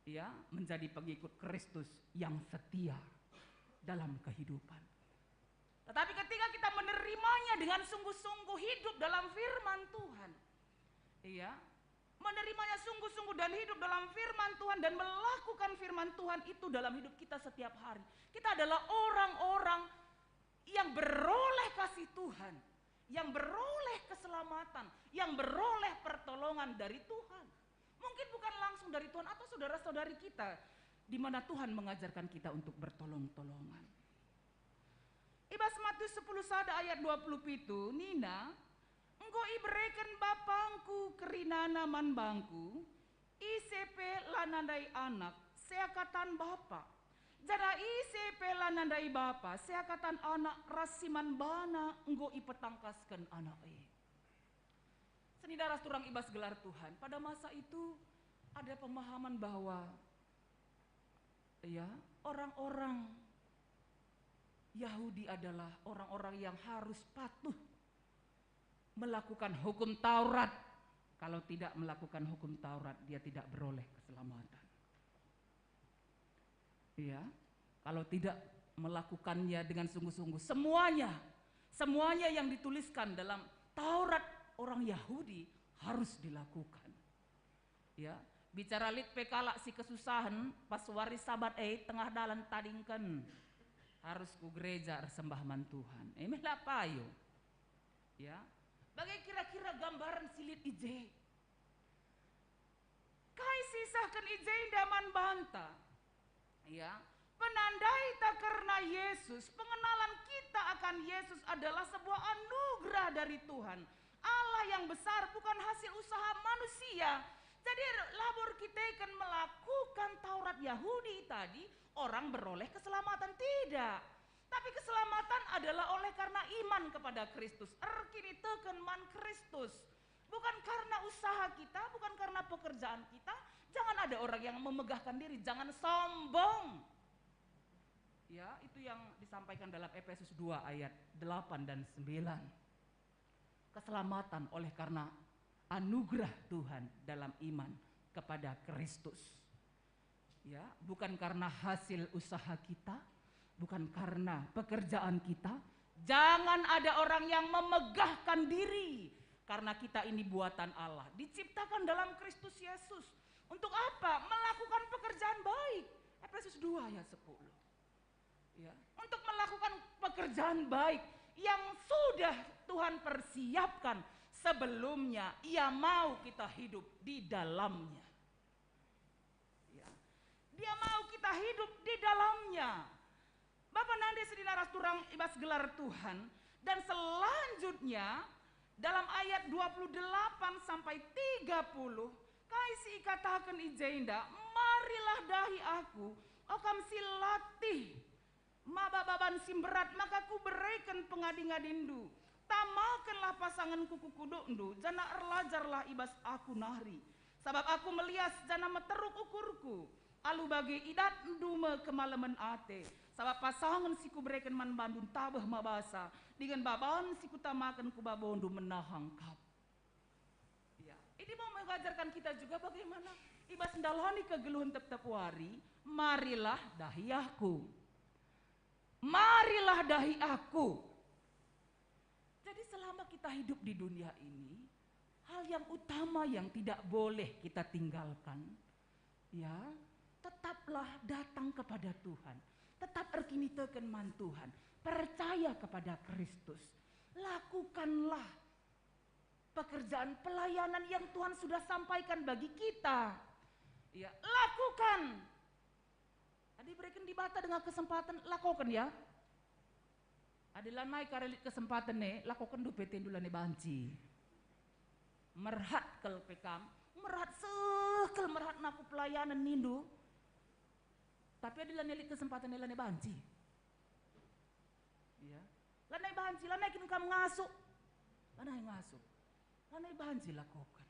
ya, menjadi pengikut Kristus yang setia dalam kehidupan. Tetapi ketika kita menerimanya dengan sungguh-sungguh, hidup dalam firman Tuhan, ya, menerimanya sungguh-sungguh dan hidup dalam firman Tuhan dan melakukan firman Tuhan itu dalam hidup kita setiap hari, kita adalah orang-orang yang beroleh kasih Tuhan, yang beroleh keselamatan, yang beroleh pertolongan dari Tuhan. Mungkin bukan langsung dari Tuhan atau saudara-saudari kita, di mana Tuhan mengajarkan kita untuk bertolong-tolongan. I bas Matius sepuluh sada ayat dua puluh pitu nina, "Enggo ibereken BapangKu kerinana man bangKu, ise pe la nandai Anak, seakatan Bapa. Janah ise pe la nandai Bapa, seakatan Anak ras si man baNa enggo ipetangkasken Anak e." Senina ras turang i bas gelar Tuhan, pada masa itu ada pemahaman bahwa, ya, orang-orang Yahudi adalah orang-orang yang harus patuh melakukan hukum Taurat. Kalau tidak melakukan hukum Taurat, dia tidak beroleh keselamatan. Ya, kalau tidak melakukannya dengan sungguh-sungguh, semuanya, semuanya yang dituliskan dalam Taurat orang Yahudi harus dilakukan. Ya, bicara lit pe kalak si kesusahen, pas wari Sabat e tengah dalan tadingken, harus ku gereja ersembah man Tuhan. E me la payo. Ya, bage kira-kira gambaran si lit i je? Kai si isahken i je enda man banta? Ya, penandaita kerna Yesus, pengenalan kita akan Yesus adalah sebuah anugerah dari Tuhan. Allah yang besar, bukan hasil usaha manusia. Jadi, labo erkiteken melakukan Taurat Yahudi tadi, orang beroleh keselamatan, tidak. Tapi keselamatan adalah oleh karena iman kepada Kristus, erkiniteken man Kristus. Bukan karena usaha kita, bukan karena pekerjaan kita. Jangan ada orang yang memegahkan diri, jangan sombong. Ya, itu yang disampaikan dalam Efesus dua ayat delapan dan sembilan. Keselamatan oleh karena anugerah Tuhan dalam iman kepada Kristus. Ya, bukan karena hasil usaha kita, bukan karena pekerjaan kita. Jangan ada orang yang memegahkan diri, karena kita ini buatan Allah, diciptakan dalam Kristus Yesus. Untuk apa? Melakukan pekerjaan baik. Efesus dua ayat sepuluh. Ya, untuk melakukan pekerjaan baik yang sudah Tuhan persiapkan sebelumnya, Ia mau kita hidup di dalamnya. Ya. Dia mau kita hidup di dalamnya. Bapa nande senina ras turang i bas gelar Tuhan, dan selanjutnya dalam ayat dua puluh delapan sampai tiga puluh, kai si ikataken i jenda, "Marilah dahi Aku, o kam si latih maba baban si mberat, maka Kubereken pengadi-ngadindu. Tamakenlah pasangenKu ku kudukndu, janah erlajarlah i bas Aku nari. Sabap Aku melias janah meteruk ukurKu. Alu bage idatndu me kemalemen ate, sabap pasangen si Kubereken man bandu ntabeh mabasa, dingen baban si Kutamaken ku babondu menahang kap." Ya, ini mau mengajarkan kita juga bagaimana i bas ndalani kegeluhen tep-tep wari, "Marilah dahi Aku. Marilah dahi Aku." Jadi, selama kita hidup di dunia ini, hal yang utama yang tidak boleh kita tinggalkan, ya, tetaplah datang kepada Tuhan. Tetap erkiniteken man Tuhan. Percaya kepada Kristus. Lakukanlah pekerjaan pelayanan yang Tuhan sudah sampaikan bagi kita. Ya, lakukan. Adi ibereken Dibata denga kesempaten, lakoken, ya. Adi lanai kari lit kesempaten e, lakoken du pe tendu lanai banci. merhat kal pe kam, merhat seh kal merhat naku pelayanen nindu. Tapi adi lanai lit kesempatan, lanai banci. Ya. Lanai banci, lanai kin kam ngasup. Lanai ngasup. Lanai banci lakoken.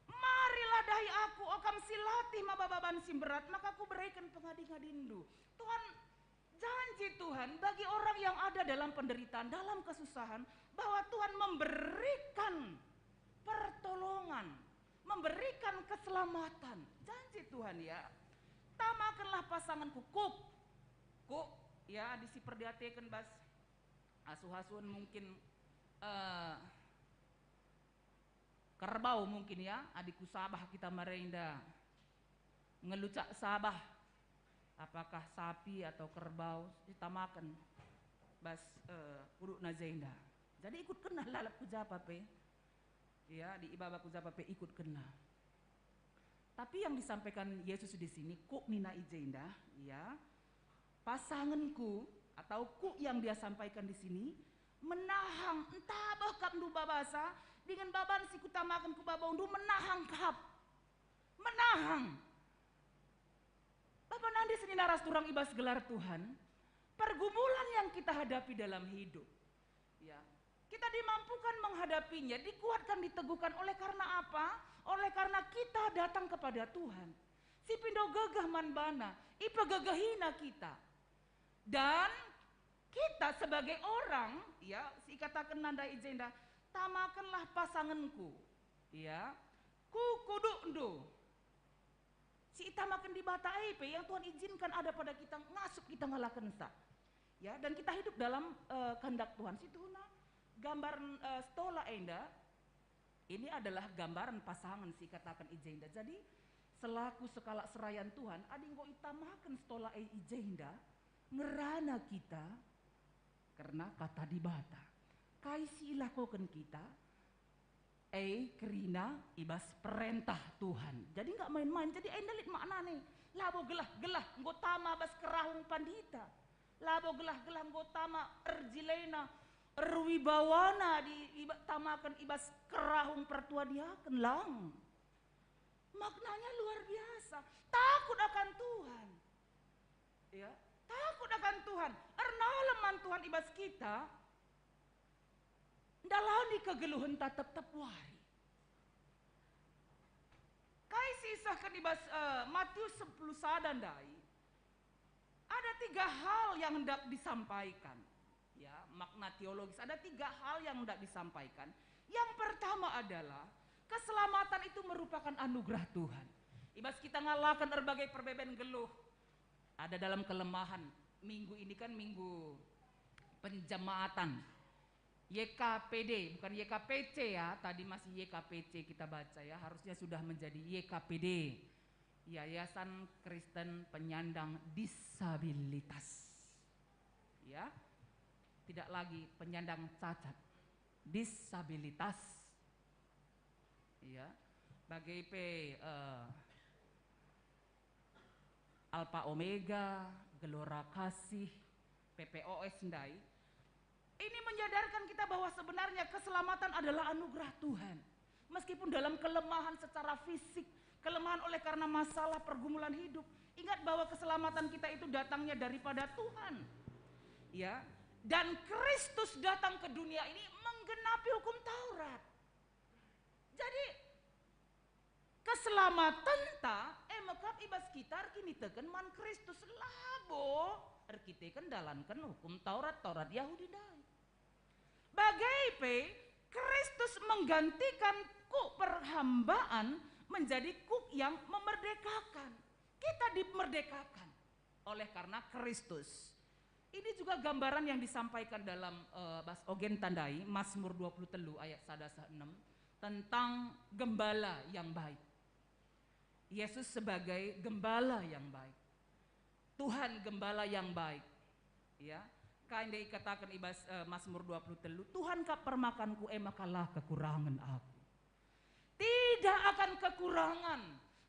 Marilah dahi aku, o kam si latih maba baban si mberat, maka kubereken pengadi-ngadindu. Tuhan, janji Tuhan bagi orang yang ada dalam penderitaan, dalam kesusahan, bahwa Tuhan memberikan pertolongan, memberikan keselamatan. Janji Tuhan, ya. Tamakenlah pasanganku, kuk. Kuk, ya, adi si perdiateken bas asuh-asuhen mungkin, eh, kerbau mungkin, ya, adi ku Sabah kita merenda ngelucak Sabah, apakah sapi atau kerbau, itamaken bas, eh, kudukna jenda. Jadi ikutkenna lalap ku japa pe, ya, di ibaba ku japa pe ikutkenna. Tapi yang disampaikan Yesus di sini, kuk nina i jenda, ya, pasangenku atau kuk yang dia sampaikan di sini, menahang, ntah beh kap ndu babasa, dingen baban si kutamaken ku babandu menahang kap. Menahang. Bapa nande senina ras turang i bas gelar Tuhan, pergumulan yang kita hadapi dalam hidup, ya, kita dimampukan menghadapinya, dikuatkan, diteguhkan. Oleh karena apa? Oleh karena kita datang kepada Tuhan. Si pindo gegeh man bana, ipegegehina kita. Dan kita sebagai orang, ya, si ikataken nandai i jenda, tamakenlah pasangenku, ya, ku kudukndu. Si itamaken Dibata e pe yang Tuhan izinkan ada pada kita, ngasup kita ngalakensa. Ya, dan kita hidup dalam, eh, kehendak Tuhan. Situhuna gambar, eh, setola enda, ini adalah gambaran pasangan si ikataken i jenda. Jadi, selaku sekalak serayan Tuhan, adi enggo itamaken setola e i jenda, ngerana kita kerna Kata Dibata. Kai si ilakoken kita, e kerina i bas perentah Tuhan. Jadi nggak main-main. Jadi enda lit maknana. Labo gelah-gelah enggo tama bas kerahung pandita. Labo gelah-gelah enggo tama erjilena, erwibawana di, iba-, tamaken i bas kerahung pertua diaken, lang. Maknanya luar biasa. Takut akan Tuhan. Ya, takut akan Tuhan. Ernalem man Tuhan i bas kita. Ndalani kegeluhenta tep-tep wari. Kai si isehken i bas, eh, Matius sepuluh sada ndai? Ada tiga hal yang hendak disampaikan. Ya, makna teologis. Ada tiga hal yang hendak disampaikan. Yang pertama adalah keselamatan itu merupakan anugerah Tuhan. I bas kita ngalaken erbagai perbeben geluh, ada dalam kelemahan. Minggu ini kan minggu penjemaatan. Y K P D, bukan Y K P C ya, tadi masih Y K P C kita baca ya, harusnya sudah menjadi Y K P D, Yayasan Kristen Penyandang Disabilitas. Ya, tidak lagi penyandang cacat, disabilitas. Ya, bage pe, eh, Alpha Omega, Gelora Kasih, P P O S ndai. Ini menyadarkan kita bahwa sebenarnya keselamatan adalah anugerah Tuhan. Meskipun dalam kelemahan secara fisik, kelemahan oleh karena masalah pergumulan hidup, ingat bahwa keselamatan kita itu datangnya daripada Tuhan. Ya, dan Kristus datang ke dunia ini menggenapi hukum Taurat. Jadi, keselamatenta e me kap i bas kita erkiniteken man Kristus, labo erkiteken dalanken hukum Taurat, Taurat Yahudi ndai. Bage pe, Kristus menggantikan kuk perhambaan menjadi kuk yang memerdekakan. Kita dimerdekakan oleh karena Kristus. Ini juga gambaran yang disampaikan dalam, eh, bas ogenta ndai, Mazmur dua puluh telu ayat sada seh enam, tentang gembala yang baik. Yesus sebagai gembala yang baik. Tuhan gembala yang baik. Ya. Kai ndai ikataken i bas, eh, Mazmur dua puluh telu, "Tuhan kap permakanku, e maka la kekurangen aku." Tidak akan kekurangan.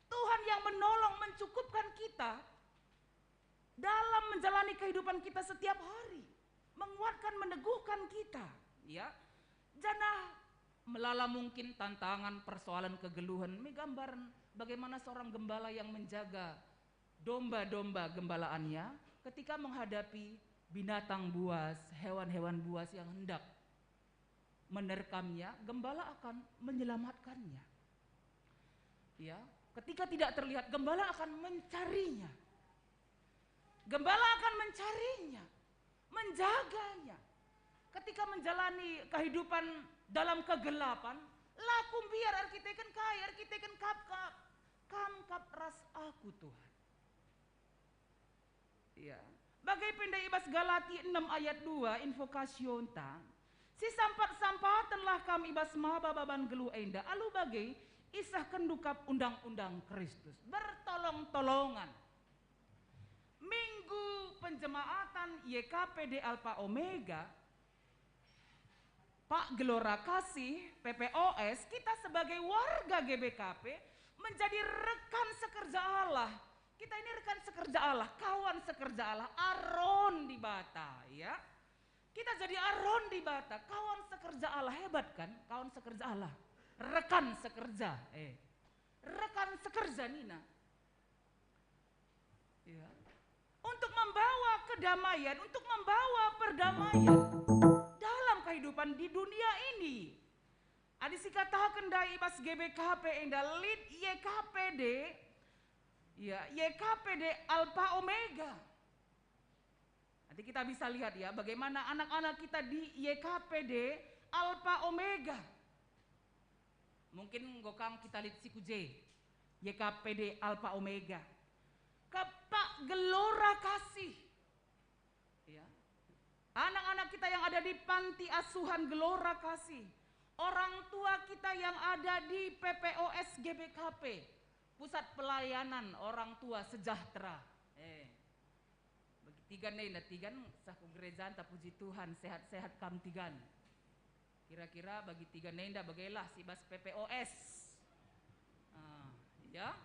Tuhan yang menolong, mencukupkan kita dalam menjalani kehidupan kita setiap hari, menguatkan, meneguhkan kita, ya. Janah Melala mungkin tantangan, persoalan, kegeluhen, me gambaren bagaimana seorang gembala yang menjaga domba-domba gembalaannya ketika menghadapi binatang buas, hewan-hewan buas yang hendak menerkamnya, gembala akan menyelamatkannya. Ya, ketika tidak terlihat, gembala akan mencarinya. Gembala akan mencarinya, menjaganya. Ketika menjalani kehidupan dalam kegelapan, la kum mbiar erkiteken kai, erkiteken kap, kap, Kam kap ras aku, Tuhan. Ya. Bage pe ndai i bas Galati enem ayat dua, invokasionta, "Sisampat-sampatenlah kam i bas maba baban geluh enda, alu bage isehkenndu kap undang-undang Kristus." Bertolong-tolongan. Minggu penjemaatan Y K P D Alpha Omega, Pak Gelora Kasih, P P O S, kita sebagai warga G B K P menjadi rekan sekerja Allah. Kita ini rekan sekerja Allah, kawan sekerja Allah, Aron Dibata, ya. Kita jadi Aron Dibata, kawan sekerja Allah, hebat kan? Kawan sekerja Allah, rekan sekerja, eh, rekan sekerja nina. Ya. Untuk membawa kedamaian, untuk membawa perdamaian dalam kehidupan di dunia ini. Adi sikataken ndai i bas G B K P enda lit Y K P D, ya, Y K P D Alpha Omega. Nanti kita bisa lihat, ya, bagaimana anak-anak kita di Y K P D Alpha Omega. Mungkin enggo kam kita lit si ku je, Y K P D Alpha Omega. Kepak Gelora Kasih. Ya. Anak-anak kita yang ada di panti asuhan Gelora Kasih. Orang tua kita yang ada di P P O S G B K P, Pusat Pelayanan Orang Tua Sejahtera. Eh. Bagi tiga enda, tiga sah ku gerejanta, puji Tuhan, sehat-sehat kam tiga. Kira-kira bagi tiga enda bagailah si bas P P O S. Ah, ya.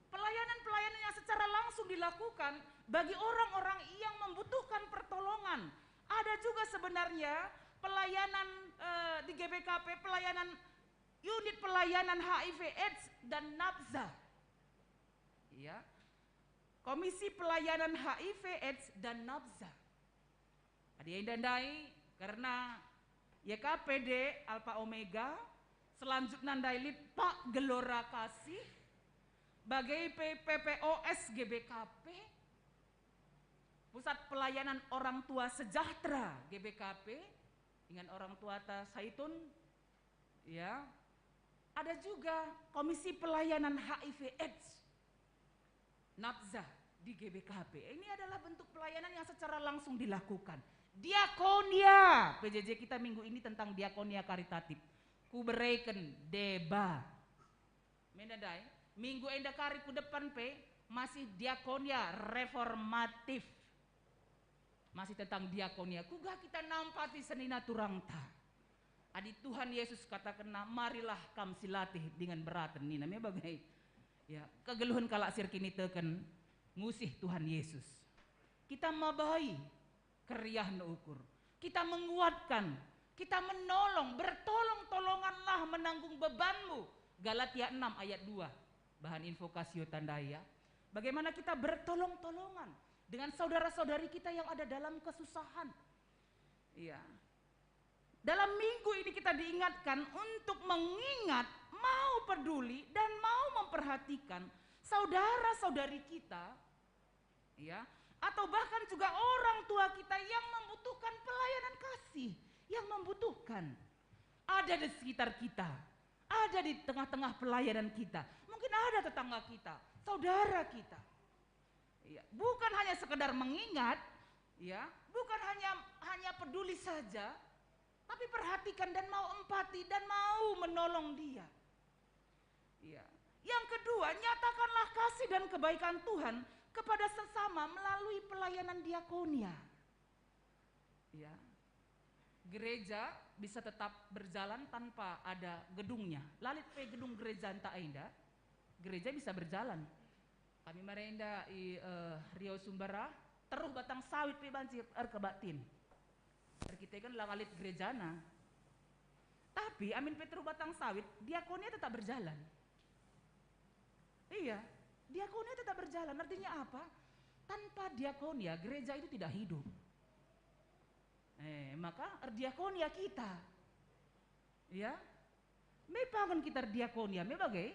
Pelayanan-pelayanan yang secara langsung dilakukan bagi orang-orang yang membutuhkan pertolongan. Ada juga sebenarnya pelayanan, eh, di G B K P, pelayanan unit pelayanan H I V AIDS dan nafsa. Ya. Komisi Pelayanan H I V AIDS dan nafsa. Adi enda ndai, kerna Y K P D Alpha Omega, selanjutna ndai lit Pak Gelora Kasih, bage pe P P O S G B K P, Pusat Pelayanan Orang Tua Sejahtera G B K P, ingan orang tuata Saitun, ya. Ada juga Komisi Pelayanan H I V AIDS, nafsa di G B K P. Ini adalah bentuk pelayanan yang secara langsung dilakukan. Diakonia, P J J kita minggu ini tentang diakonia karitatif. Kubereken deba. Me enda ndai, minggu enda kari ku depan pe masih diakonia reformatif. Masih tentang diakonia, kuga kita nampati senina turangta? Adi Tuhan Yesus katakenna, "Marilah kam silatih dingen beraten," nina me bage. Ya, kegeluhen kalak si erkiniteken ngusih Tuhan Yesus. Kita mabai keriahna ukur. Kita menguatkan, kita menolong, bertolong-tolonganlah menanggung bebanmu. Galatia enam ayat dua, bahan invokasio tandai, ya. Bagaimana kita bertolong-tolongan dengan saudara-saudari kita yang ada dalam kesusahan. Iya. Dalam minggu ini kita diingatkan untuk mengingat, mau peduli, dan mau memperhatikan saudara-saudari kita, ya, atau bahkan juga orang tua kita yang membutuhkan pelayanan kasih, yang membutuhkan. Ada di sekitar kita, ada di tengah-tengah pelayanan kita. Mungkin ada tetangga kita, saudara kita. Ya, bukan hanya sekedar mengingat, ya, bukan hanya, hanya peduli saja, tapi perhatikan dan mau empati dan mau menolong dia. Ya. Yang kedua, nyatakanlah kasih dan kebaikan Tuhan kepada sesama melalui pelayanan diakonia. Ya. Gereja bisa tetap berjalan tanpa ada gedungnya. La lit pe gedung gereja ntah enda, gereja bisa berjalan. Kami mari enda i, eh, Riau Sumbarah, teruh batang sawit pe banci erkebaktin. Erkiteken la lit gerejana. Tapi amin pe teruh batang sawit, diakonia tetap berjalan. Iya, diakonia tetap berjalan. Artinya apa? Tanpa diakonia, gereja itu tidak hidup. Eh, maka erdiakonia kita. Ya, me pangen kita erdiakonia, me bage.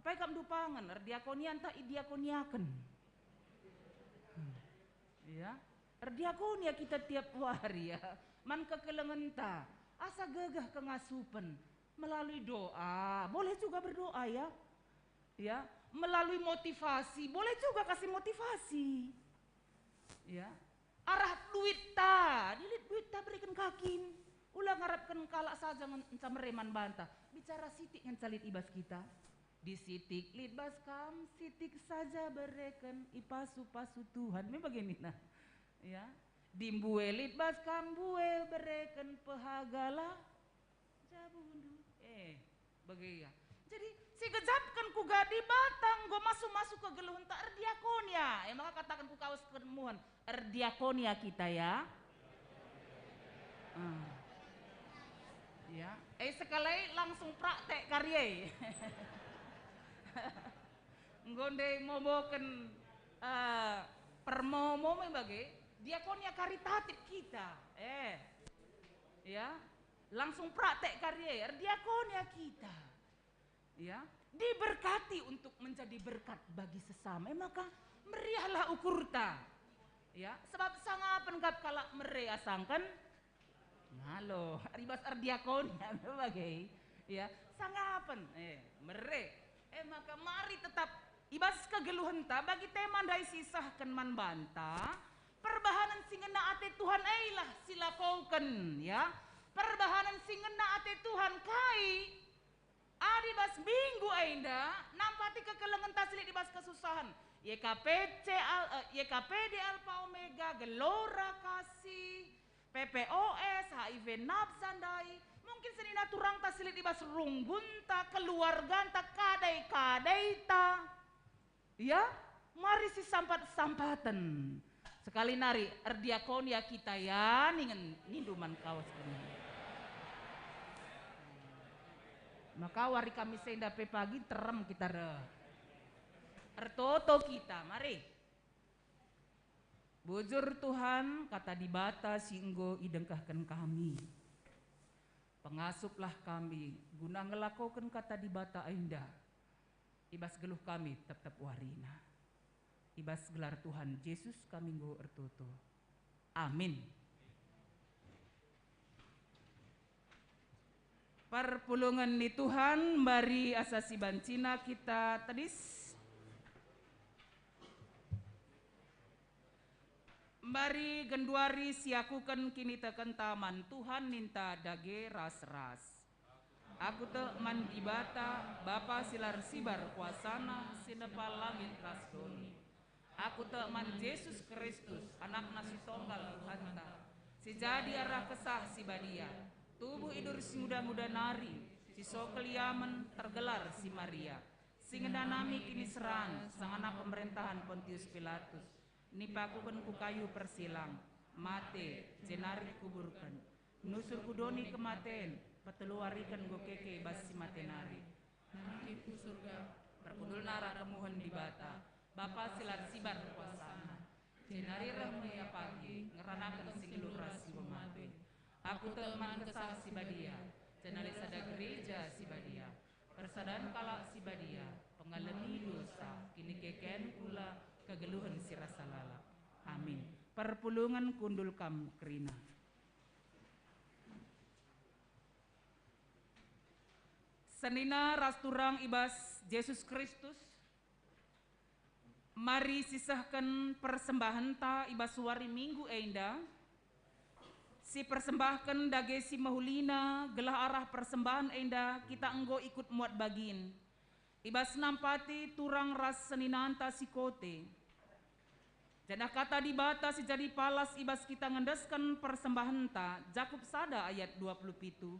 Apai kap ndu pangen, erdiakonia ntah idiakoniaken. Ya, erdiakonia kita tiap wari, ya, man kekelengenta, asa gegeh kengasupen, melalui doa, boleh juga berdoa, ya. Ya, melalui motivasi, boleh juga kasih motivasi. Ya. Arah duitta, dilit duitta bereken ka kin. Ula ngarapken kalak saja ngen-, ngenca mere man banta. Bicara sitik ngenca lit i bas kita. Di sitik lit bas kam, sitik saja bereken ipasu-pasu Tuhan. Me bage nina. Ya. Di mbue lit bas kam, mbue bereken pehagalah jabundu. Eh, bage ia. Jadi, sigejapken kuga Dibata enggo masu-masu kegeluhenta erdiakonia. E maka kataken ku kawes kemuhen, erdiakonia kita, ya. Ah. Ya. Eh, sekalai langsung praktek kari e. Enggo ndai moboken, eh, permomo me bage, diakonia karitatif kita. Eh. Ya. Langsung praktek kari e, erdiakonia kita. Ya, diberkati untuk menjadi berkat bagi sesama. E maka, meriahlah ukurta. Ya, sebab sangapen kap kalak mere asangken ngalo, i bas erdiakonia me bage. Ya, sangapen, eh, mere. E maka mari tetap i bas kegeluhenta bagi tema ndai si isehken man banta, perbahanen si ngena ate Tuhan eilah si lakoken, ya. Perbahanen si ngena ate Tuhan kai? Adi bas minggu enda, nampati kekelengenta si lit i bas kesusahen. Y K P C Al-, eh, Y K P D Alpha Omega, Gelora Kasih, P P O S, H I V Nafsa ndai, mungkin senina turangta si lit i bas runggunta, keluarganta, kadai-kadaita. Ya, mari sisampat-sampaten. Sekali nari, erdiakonia kita ya, ningen nindu man kawes kami. Maka wari Kamis enda pe pagi terem kita reh. Ertoto kita, mari. Bujur Tuhan, kata Dibata si enggo idengkehken kami. Pengasuplah kami guna ngelakoken kata Dibata enda. I bas geluh kami tep-tep warina. I bas gelar Tuhan Jesus kami enggo ertoto. Amin. Perpulungen ni Tuhan, mari asa si bancina kita tedis. Mari genduari siakuken kinitekenta man Tuhan ninta dage ras-ras. Aku tek man Dibata, Bapa si la ersibar kuasaNa, si nepa langit ras doni. Aku tek man Jesus Kristus, AnakNa si tonggal Tuhanta, si jadi arah Kesah Si Badia, tubuh i duri si nguda-nguda nari, si so keliamen, tergelar si Maria, si ngenanami kiniseran, sangana pemerentahen Pontius Pilatus, nipakuken ku kayu persilang, mate, jenari kuburken. Nusur ku doni kematen, peteluwariken enggo keke bas si mate nari. Nangkih ku Surga, perkundulna arah kemuhen Dibata, Bapa si la ersibar kuasaNa. Jenari reh me Ia pagi, ngeranaken si nggeluh ras si enggo mate. Aku tek man Kesah Si Badia, janah lit sada gereja si badia, persadan kalak si badia, pengalemi dosa, kinikeken kula, kegeluhen si rasa lalap. Amin. Perpulungen kundul kam kerina. Senina ras turang i bas Jesus Kristus, mari sisehken persembahenta i bas wari Minggu enda, sipersembahken dage si mehulina, gelah arah persembahen enda kita enggo ikut muat bagin. I bas nampati turang ras seninanta si kote. Janah kata Dibata si jadi palas i bas kita ngendesken persembahenta, Jakup sada ayat dua puluh pitu.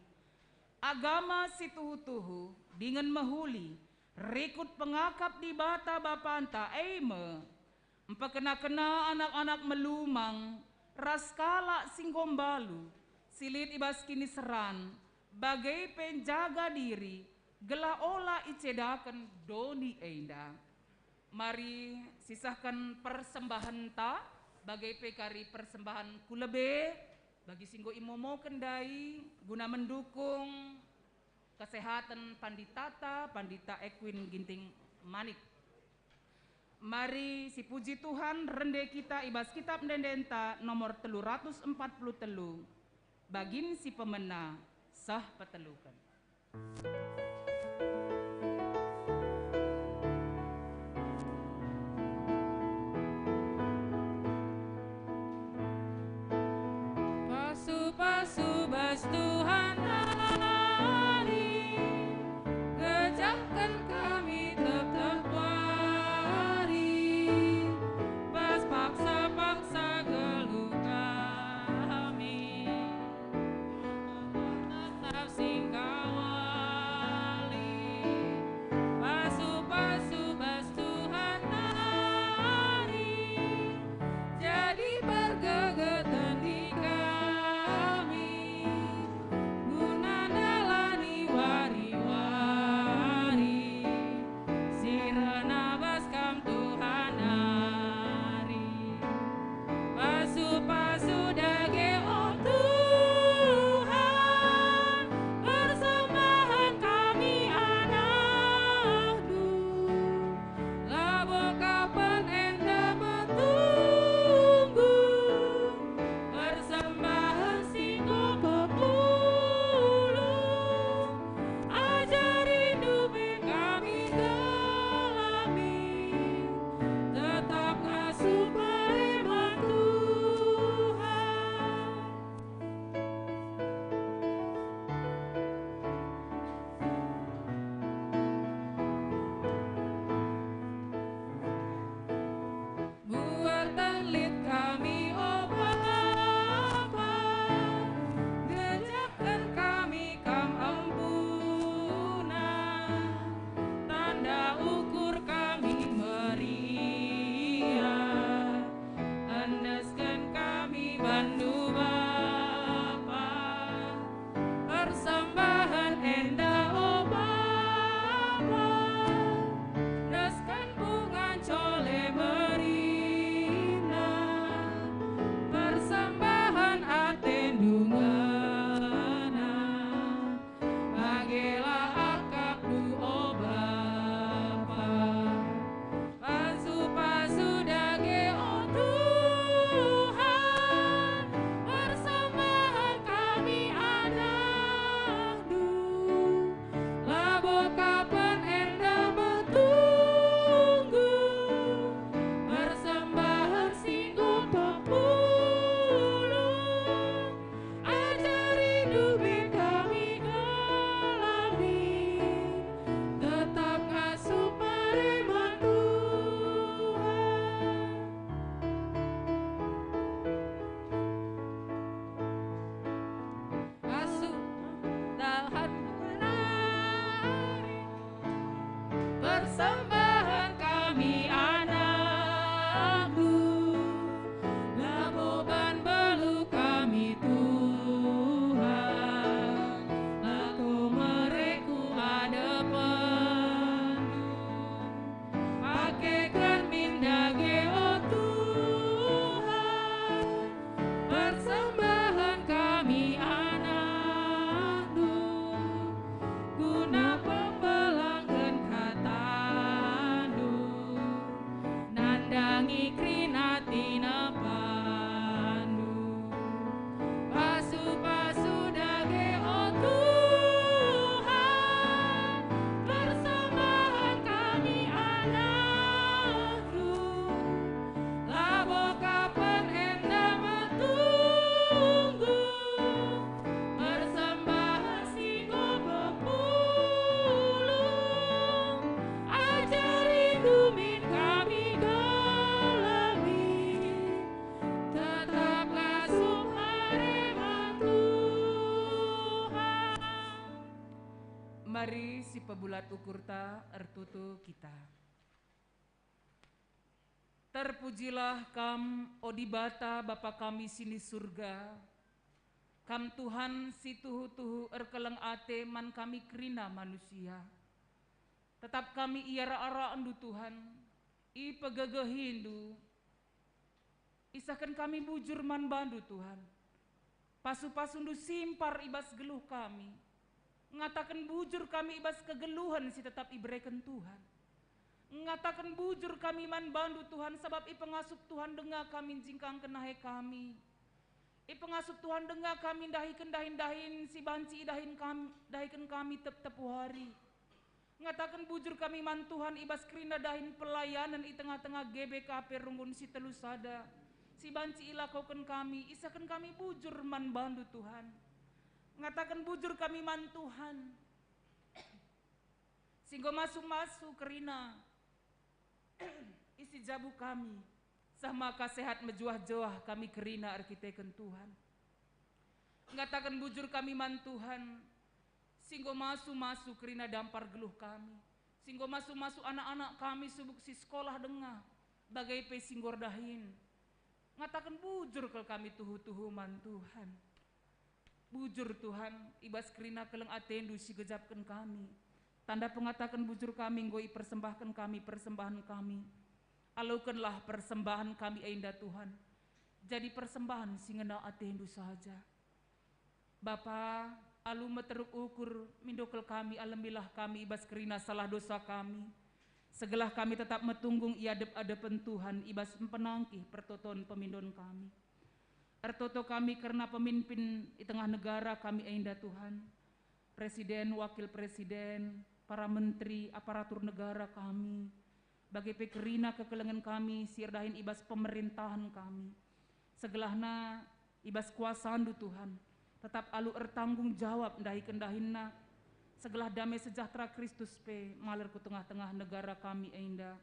Agama si tuhu-tuhu dingen mehuli, rikut pengakap Dibata Bapanta, e me, mpekena-kena anak-anak melumang ras kalak si enggo mbalu, si lit i bas kiniseran, bage pe njaga diri, gelah ola icedaken doni enda. Mari sisehken persembahenta, bage pe kari persembahen ku lebe, bagi si enggo imomoken ndai, guna mendukung kesehatan panditata, Pandita Ekwin Ginting Manik. Mari sipuji Tuhan, rende kita i bas Kitab Ende-endenta nomor telu ratus empat puluh telu, bagin si pemena, seh peteluken. Pasu-pasu bas Tuhan nari, gejaken kami tep-tep wari, bas paksa-paksa geluh kami. Tetap singkawali, pasu-pasu bas Tuhan nari, jadi pergegeten di kami, guna ndalani wari-wari si rena bas Kam Tuhan nari. Pasu-pasu dage, o Tuhan, persembahen kami anakNdu, labo kapen enda metunggung, persembahen si enggo pepulung. AjariNdu min kami gelah min tetap ngasup pereman Tuhan. Buatan lit kami, o Bapa, gejaken kami Kam empunen, tanda ukur kami meriah, endesken kami bandu Bapa. Persembahen enda, o Bapa, endesken bunga cole meriahna, persembahen ateNdu ngena, bagelah akapNdu, o Bapa. Pasu-pasu dage, o Tuhan, persembahen kami anakNdu, labo kapen enda metunggung, persembahen si enggo pepulung. AjariNdu min kami gelah min tetap ngasup pereman Tuhan. Asuh dahan nari. Persembahen kami anakNdu, labo ban beluh kami Tuhan, lako mere ku adepenNdu. Pakeken min dage, o Tuhan, persembahen kami anakNdu, guna pepelangken kataNdu, nandangi kerina tinepaNdu. Pasu-pasu dage, o Tuhan, persembahen kami anakNdu, labo kapen enda metunggung, persembahen si enggo pepulung. AjariNdu min kami gelah min tetap ngasup pereman Tuhan. Mari sipebulat ukurta, ertoto kita. Terpujilah Kam, o Dibata, Bapa kami si ni Surga, Kam Tuhan si tuhu-tuhu erkeleng ate man kami kerina manusia. Tetap kami iarak-arakNdu Tuhan, ipegegehiNdu, isehken kami bujur man baNdu Tuhan. Pasu-pasuNdu simpar i bas geluh kami. Ngataken bujur kami i bas kegeluhen si tetap ibereken Tuhan. Ngataken bujur kami man baNdu Tuhan, sabap ipengasup Tuhan denga kami njingkangken nahe kami. Ipengasup Tuhan denga kami ndahiken dahin-dahin si banci idahin kam-, dahiken kami tep-tepu hari. Ngataken bujur kami man Tuhan i bas kerina dahin pelayanen i tengah-tengah G B K P Runggun si telu sada, si banci ilakoken kami, isehken kami bujur man baNdu Tuhan. Ngataken bujur kami man Tuhan, si enggo masu-masu kerina isi jabu kami, seh maka sehat mejuah-juah kami kerina erkiteken Tuhan. Ngataken bujur kami man Tuhan, si enggo masu-masu kerina dampar geluh kami, si enggo masu-masu anak-anak kami subuk si sekolah denga, bage pe si enggo erdahin. Ngataken bujur kal kami tuhu-tuhu man Tuhan. Bujur Tuhan, i bas kerina keleng ateNdu si gejapken kami. Tanda pengataken bujur kami enggo ipersembahken kami persembahen kami. Alokenlah persembahen kami enda Tuhan, jadi persembahen si ngena ateNdu saja. Bapa, alu meteruk ukur, mindo kal kami, alemilah kami i bas kerina salah dosa kami, segelah kami tetap metunggung i adep-adepen Tuhan i bas mpenangkih pertoton pemindon kami. Ertoto kami kerna pemimpin i tengah negara kami enda, Tuhan. Presiden, wakil presiden, para menteri, aparatur negara kami, bage pe kerina kekelengen kami si erdahin i bas pemerintahen kami. Segelahna i bas kuasaNdu, Tuhan, tetap alu ertanggung jawab ndahiken dahinna, segelah dame sejahtera Kristus pe maler ku tengah-tengah negara kami enda.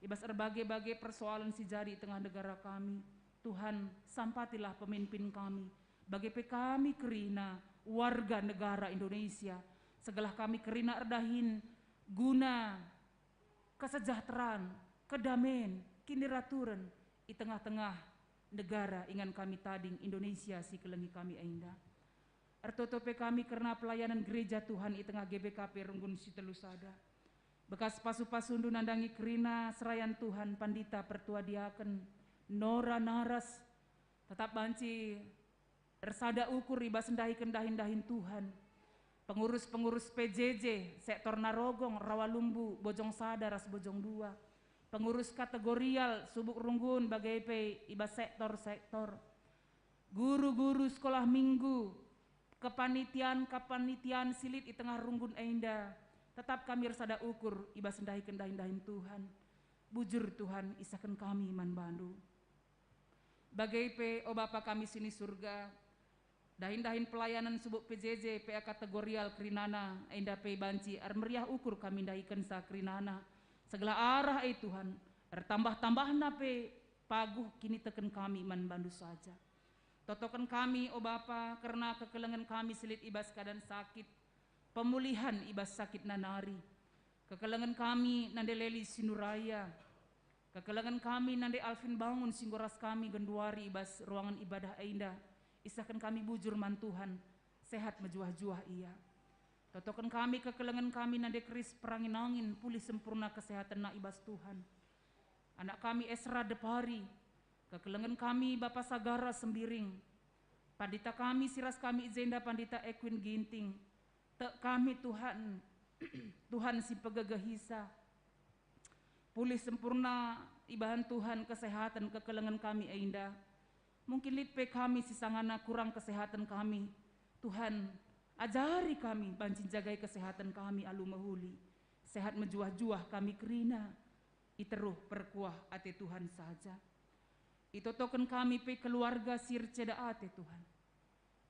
I bas erbage-bage persoalen si jadi i tengah negara kami, Tuhan, sampatilah pemimpin kami, bage pe kami kerina warga negara Indonesia, segelah kami kerina erdahin guna kesejahteraan, kedamen, kiniraturen i tengah-tengah negara ingan kami tading Indonesia si kelengi kami enda. Ertoto pe kami kerna pelayanan gereja Tuhan i tengah G B K P Runggun si telu sada. Bekas pasu-pasuNdu nandangi kerina serayan Tuhan, pandita, pertua diaken, nora naras, tetap banci ersada ukur i bas ndahiken dahin-dahin Tuhan. Pengurus-pengurus P J J, sektor Narogong, Rawalumbu, Bojong Sada ras Bojong Dua. Pengurus kategorial, subuk runggun bage pe i bas sektor-sektor. Guru-guru sekolah minggu, kepanitian-kepanitian si lit i tengah runggun enda, tetap kami ersada ukur i bas ndahiken dahin-dahin Tuhan. Bujur Tuhan, isehken kami man baNdu. Bage pe, o Bapa kami si ni Surga, dahin-dahin pelayanan subuk P J J P A kategorial kerinana enda pe banci ermeriah ukur kami ndahikenca kerinana. Segelah arah e Tuhan, ertambah-tambahna pe paguh kiniteken kami man baNdu saja. Totoken kami, o Bapa, kerna kekelengen kami si lit i bas keadaan sakit, pemulihan i bas sakitna nari. Kekelengen kami nande Leli Sinuraya. Kekelengen kami nande Alvin Bangun si enggo ras kami genduari i bas ruangen ibadah enda. Isehken kami bujur man Tuhan, sehat mejuah-juah ia. Totoken kami kekelengen kami nande Kris Perangin-angin, pulih sempurna kesehatenna i bas Tuhan. Anak kami Esra Depari, kekelengen kami Bapa Sagara Sembiring, pandita kami si ras kami i jenda Pandita Ekwin Ginting, tek kami Tuhan, Tuhan si pegegehisa. Pulih sempurna ibahan Tuhan kesehaten kekelengen kami enda. Mungkin lit pe kami si sangana kurang kesehaten kami. Tuhan, ajari kami banci njagai kesehaten kami alu mehuli. Sehat mejuah-juah kami kerina i teruh perkuah ate Tuhan saja. Itotoken kami pe keluarga si erceda ate, Tuhan.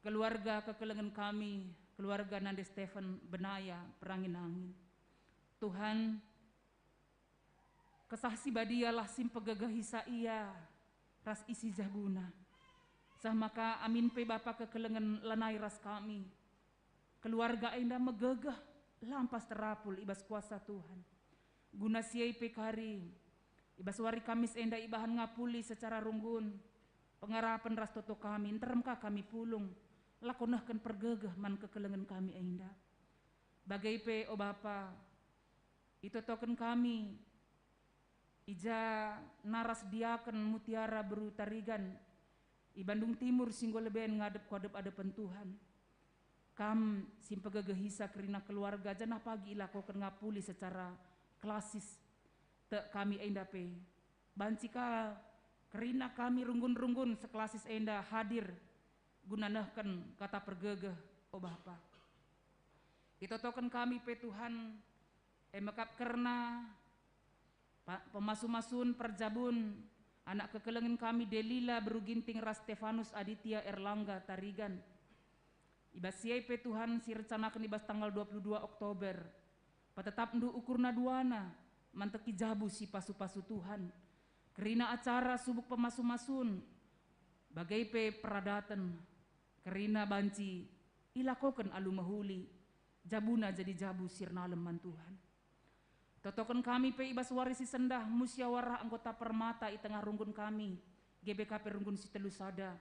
Keluarga kekelengen kami, keluarga nande Stephen Benaya Perangin-angin. Tuhan, Kesah Si Badialah si mpegegehisa ia ras isi jah guna. Seh maka amin pe Bapa kekelengen lanai ras kami. Keluarga enda megegeh, lampas terapul i bas kuasa Tuhan. Guna si e pe kari, i bas wari Kamis enda ibahan ngapuli secara runggun, pengarapen ras toto kami, nterem ka kami pulung. lako nehken pergegeh man kekelengen kami enda. Bage pe, o Bapa, itotoken kami i ja naras diaken Mutiara beru Tarigan i Bandung Timur si enggo leben ngadep ku adep-adepen Tuhan. Kam si mpegegehisa kerina keluarga janah pagi ilakoken ngapuli secara klasis. Tek kami enda pe, banci ka kerina kami runggun-runggun seklasis enda hadir guna nehken kata pergegeh, o Bapa. Itotoken kami pe Tuhan, e mekap kerna pa-, pemasu-masun perjabun anak kekelengen kami Delila beru Ginting ras Stefanus Aditya Erlangga Tarigan. I bas si e pe Tuhan si rencanaken i bas tanggal dua puluh dua Oktober, petetapndu ukurna duana manteki jabu si pasu-pasu Tuhan. Kerina acara subuk pemasu-masun, bage pe peradaten, kerina banci ilakoken alu mehuli, jabuna jadi jabu si ernalem man Tuhan. Totoken kami pe i bas wari si sendah, musyawarah anggota permata i tengah runggun kami, G B K P runggun si telu sada.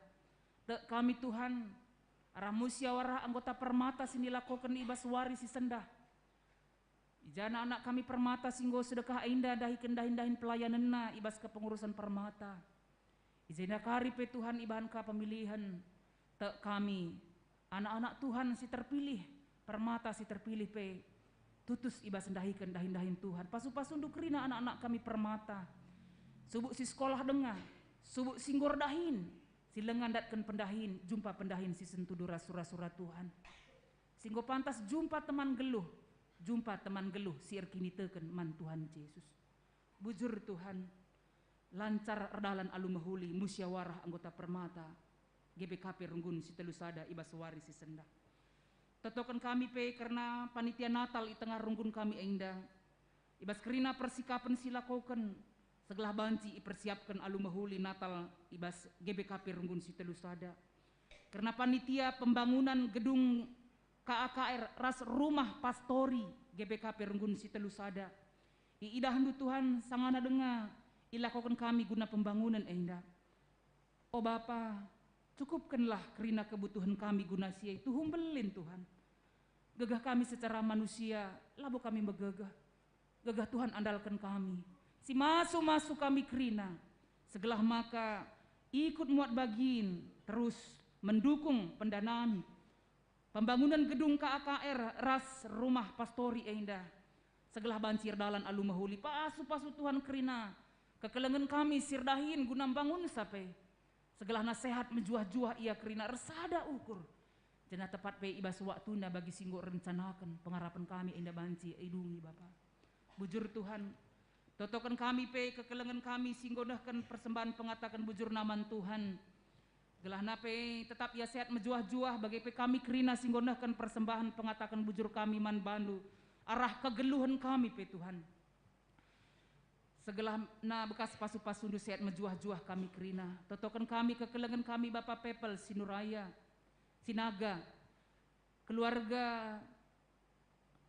Tek kami Tuhan, arah musyawarah anggota permata si nilakoken i bas wari si sendah. I jana anak kami permata si enggo sedekah enda ndahiken dahin-dahin pelayanenna i bas kepengurusen permata. I jenda kari pe Tuhan ibahan ka pemilihen, tek kami, anak-anak Tuhan si terpilih, permata si terpilih pe, tutus i bas ndahiken dahin-dahin Tuhan. Pasu-pasundu kerina anak-anak kami permata. Subuk si sekolah denga, subuk si enggo erdahin, si langa ndatken pendahin, jumpa pendahin si sentudu ras sura-sura Tuhan. Si enggo pantas jumpa teman geluh, jumpa teman geluh si erkiniteken man Tuhan Jesus. Bujur Tuhan, lancar erdalan alu mehuli musyawarah anggota permata G B K P runggun si telu sada i bas wari si sendah. Totoken kami pe kerna panitia Natal i tengah runggun kami enda. I bas kerina persikapen si lakoken, segelah banci ipersiapken alu mehuli Natal i bas G B K P runggun si telu sada. Kerna panitia pembangunan gedung K A K R ras rumah pastori G B K P runggun si telu sada. Iidahndu Tuhan sangana denga ilakoken kami guna pembangunen enda. O Bapa, cukupkenlah kerina kebutuhen kami guna si e tuhu mbelin, Tuhan. Gegeh kami secara manusia, labo kami megegeh. Gegeh Tuhan andalken kami. Si masu-masu kami kerina. Segelah maka ikut muat bagin terus mendukung pendanaan pembangunan gedung K A K R ras rumah pastori enda. Segelah banci erdalan alu mehuli, pasu-pasu Tuhan kerina kekelengen kami si erdahin guna mbangunsa pe. Segelahna sehat mejuah-juah ia kerina ersada ukur. Janah tepat pe i bas waktuna bagi si enggo rencanaken pengarapen kami enda banci idungi, Bapa. Bujur Tuhan, totoken kami pe kekelengen kami si enggo nehken persembahen pengataken bujurna man Tuhan. Gelahna pe tetap ia sehat mejuah-juah, bage pe kami kerina si enggo nehken persembahen pengataken bujur kami man bandu, arah kegeluhen kami pe, Tuhan. Segelahna bekas pasu-pasundu sehat mejuah-juah kami kerina. Totoken kami kekelengen kami Bapa Pepel Sinuraya, Sinaga, keluarga,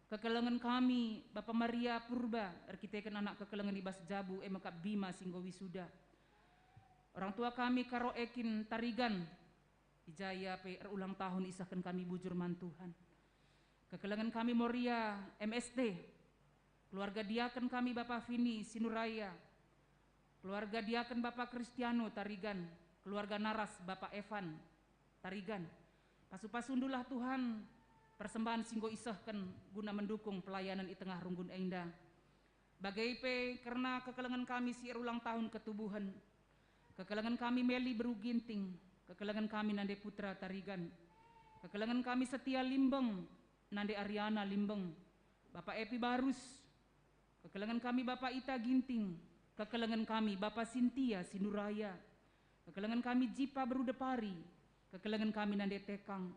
kekelengen kami Bapa Maria Purba, erkiteken anak kekelengen i bas jabu, e mekap Bima si enggo wisuda. Orang tua kami Karo Ekin Tarigan, i ja ia pe erulang tahun isehken kami bujur man Tuhan. Kekelengen kami Moria M S T, keluarga diaken kami Bapa Vini Sinuraya, keluarga diaken Bapa Kristiano Tarigan, keluarga naras Bapa Evan Tarigan. Pasu-pasundulah Tuhan persembahen si enggo isehken guna mendukung pelayanan i tengah runggun enda. Bage pe kerna kekelengen kami si erulang tahun ketubuhen. Kekelengen kami Meli beru Ginting, kekelengen kami Nande Putra Tarigan, kekelengen kami Setia Limbeng, Nande Ariana Limbeng, Bapa Epi Barus, kekelengen kami Bapa Ita Ginting, kekelengen kami Bapa Sintia Sinuraya, kekelengen kami Jipa beru Depari, kekelengen kami Nande Tekang,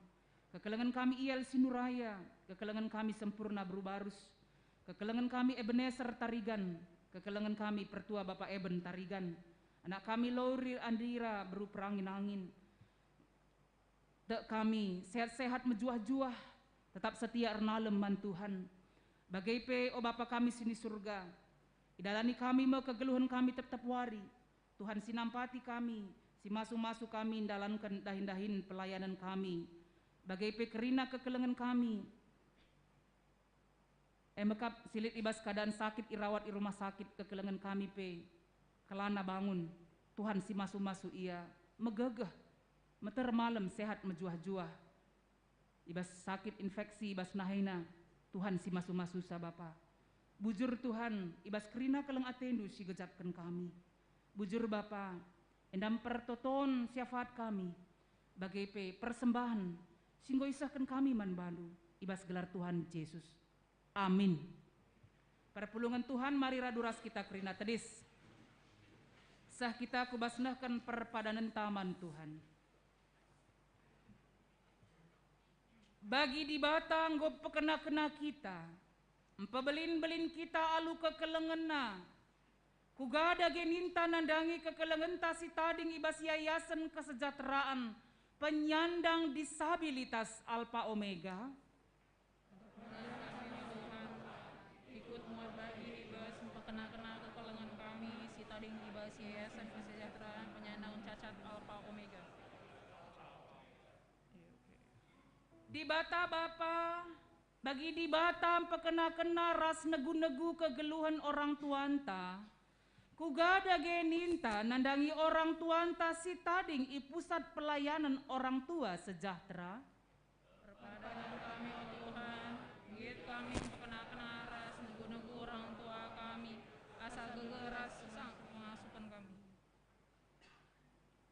kekelengen kami Iel Sinuraya, kekelengen kami Sempurna beru Barus, kekelengen kami Ebeneser Tarigan, kekelengen kami Pertua Bapa Eben Tarigan, anak kami Lori Andira beru Perangin-angin. Tek kami sehat-sehat mejuah-juah, tetap setia ernalem man Tuhan. Bage pe, o Bapa kami si ni Surga, idalani kami me kegeluhen kami tep-tep wari. Tuhan si nampati kami, si masu-masu kami ndalanken dahin-dahin pelayanen kami. bage pe kerina kekelengen kami. E me kap si lit i bas keadaan sakit irawat i rumah sakit, kekelengen kami pe kelana bangun. Tuhan si masu-masu ia, megegeh, meter malem sehat mejuah-juah. I bas sakit infeksi i bas nahena, Tuhan si masu-masusa Bapa. Bujur Tuhan, i bas kerina keleng ateNdu si gejapken kami. Bujur Bapa, enda mpertoton syafaat kami, bage pe persembahen si enggo isehken kami man baNdu, i bas gelar Tuhan Jesus. Amin. Perpulungen Tuhan, mari radu ras kita kerina tedis. Seh kita ku bas nehken perpadanenta man Tuhan. Bagi Dibata enggo pekena-kena kita, mpebelin-belin kita alu kekelengenNa. Kuga dage ninta nandangi kekelengenta si tading i bas Yayasen Kesejahteraan Penyandang Disabilitas Alfa Omega? Ikut muat bagi i bas mpekena-kena kekelengen kami si tading i bas Yayasen Kesejahteraan Penyandang Cacat Alfa Omega. Dibata Bapa, bagi Dibata mpekena-kena ras negu-negu kegeluhen orang tuanta, kuga dage ninta nandangi orang tuanta si tading i Pusat Pelayanan Orang Tua Sejahtera? Perpadan kami, o Tuhan, nggit kami mpekena-kena ras negu-negu orang tua kami, asa gegeh ras sesang pengasupen kami.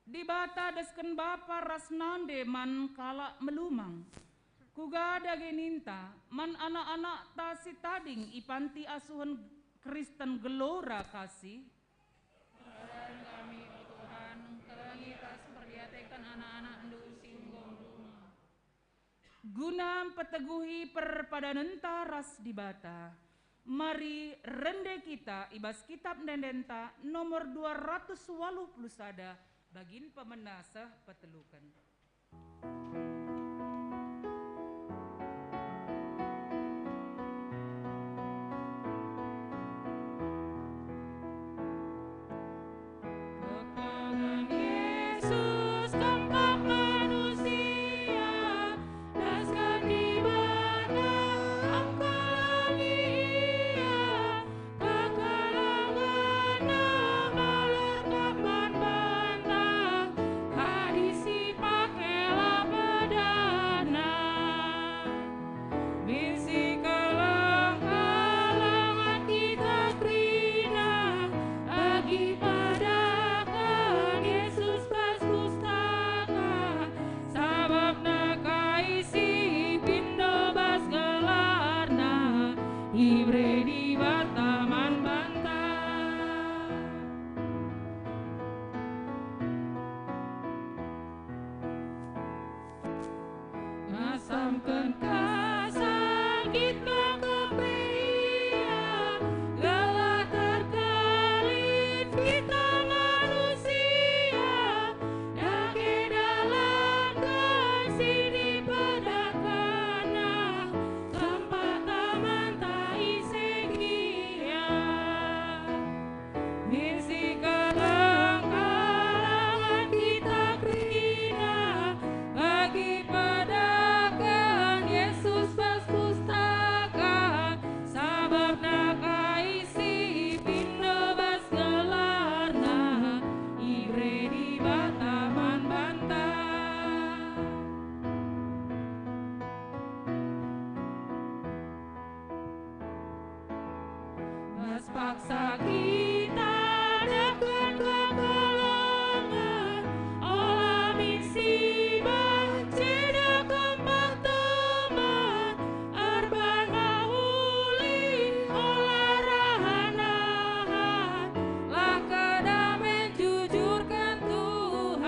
Dibata desken bapa ras nande man kalak melumang. Kuga dage ninta man anak-anakta si tading i panti asuhen Kristen Gelora Kasih? Perpadan kami, o Tuhan, kelengi ras mperdiateken anak-anakNdu si enggo melumang. Guna mpeteguhi perpadanenta ras Dibata, mari rende kita i bas Kitap Ende-endenta nomor dua ratus waluh puluh sada, bagin pemena seh peteluken. Kekelengen Yesus kempak manusia, dasken Dibata engkelengi Ia, kekelengenNa malem kap man banta, kadi si pake la pedana. Min si keleng-kelengen kita kerina, bagi padaken Yesus bas pustaka, sabap nakai si pindo bas gelarNa, ibere Dibata man banta. Ngasamken kasah nggit nangkep pe Ia, gelah terkelin kita manusia, dage dalanken si nipedakenNa, kempak tamanta ise gia. Min si keleng-kelengen kita kerina, bagi padaken Yesus bas pustaka, sabap nakai si pindo bas gelarNa, ibere Dibata man banta. Bas paksa kita nehken kekelengen, ola min siban ceda kempak teman, erbana ulih ola rahan-rahan, la kedamen jujurken Tuhan.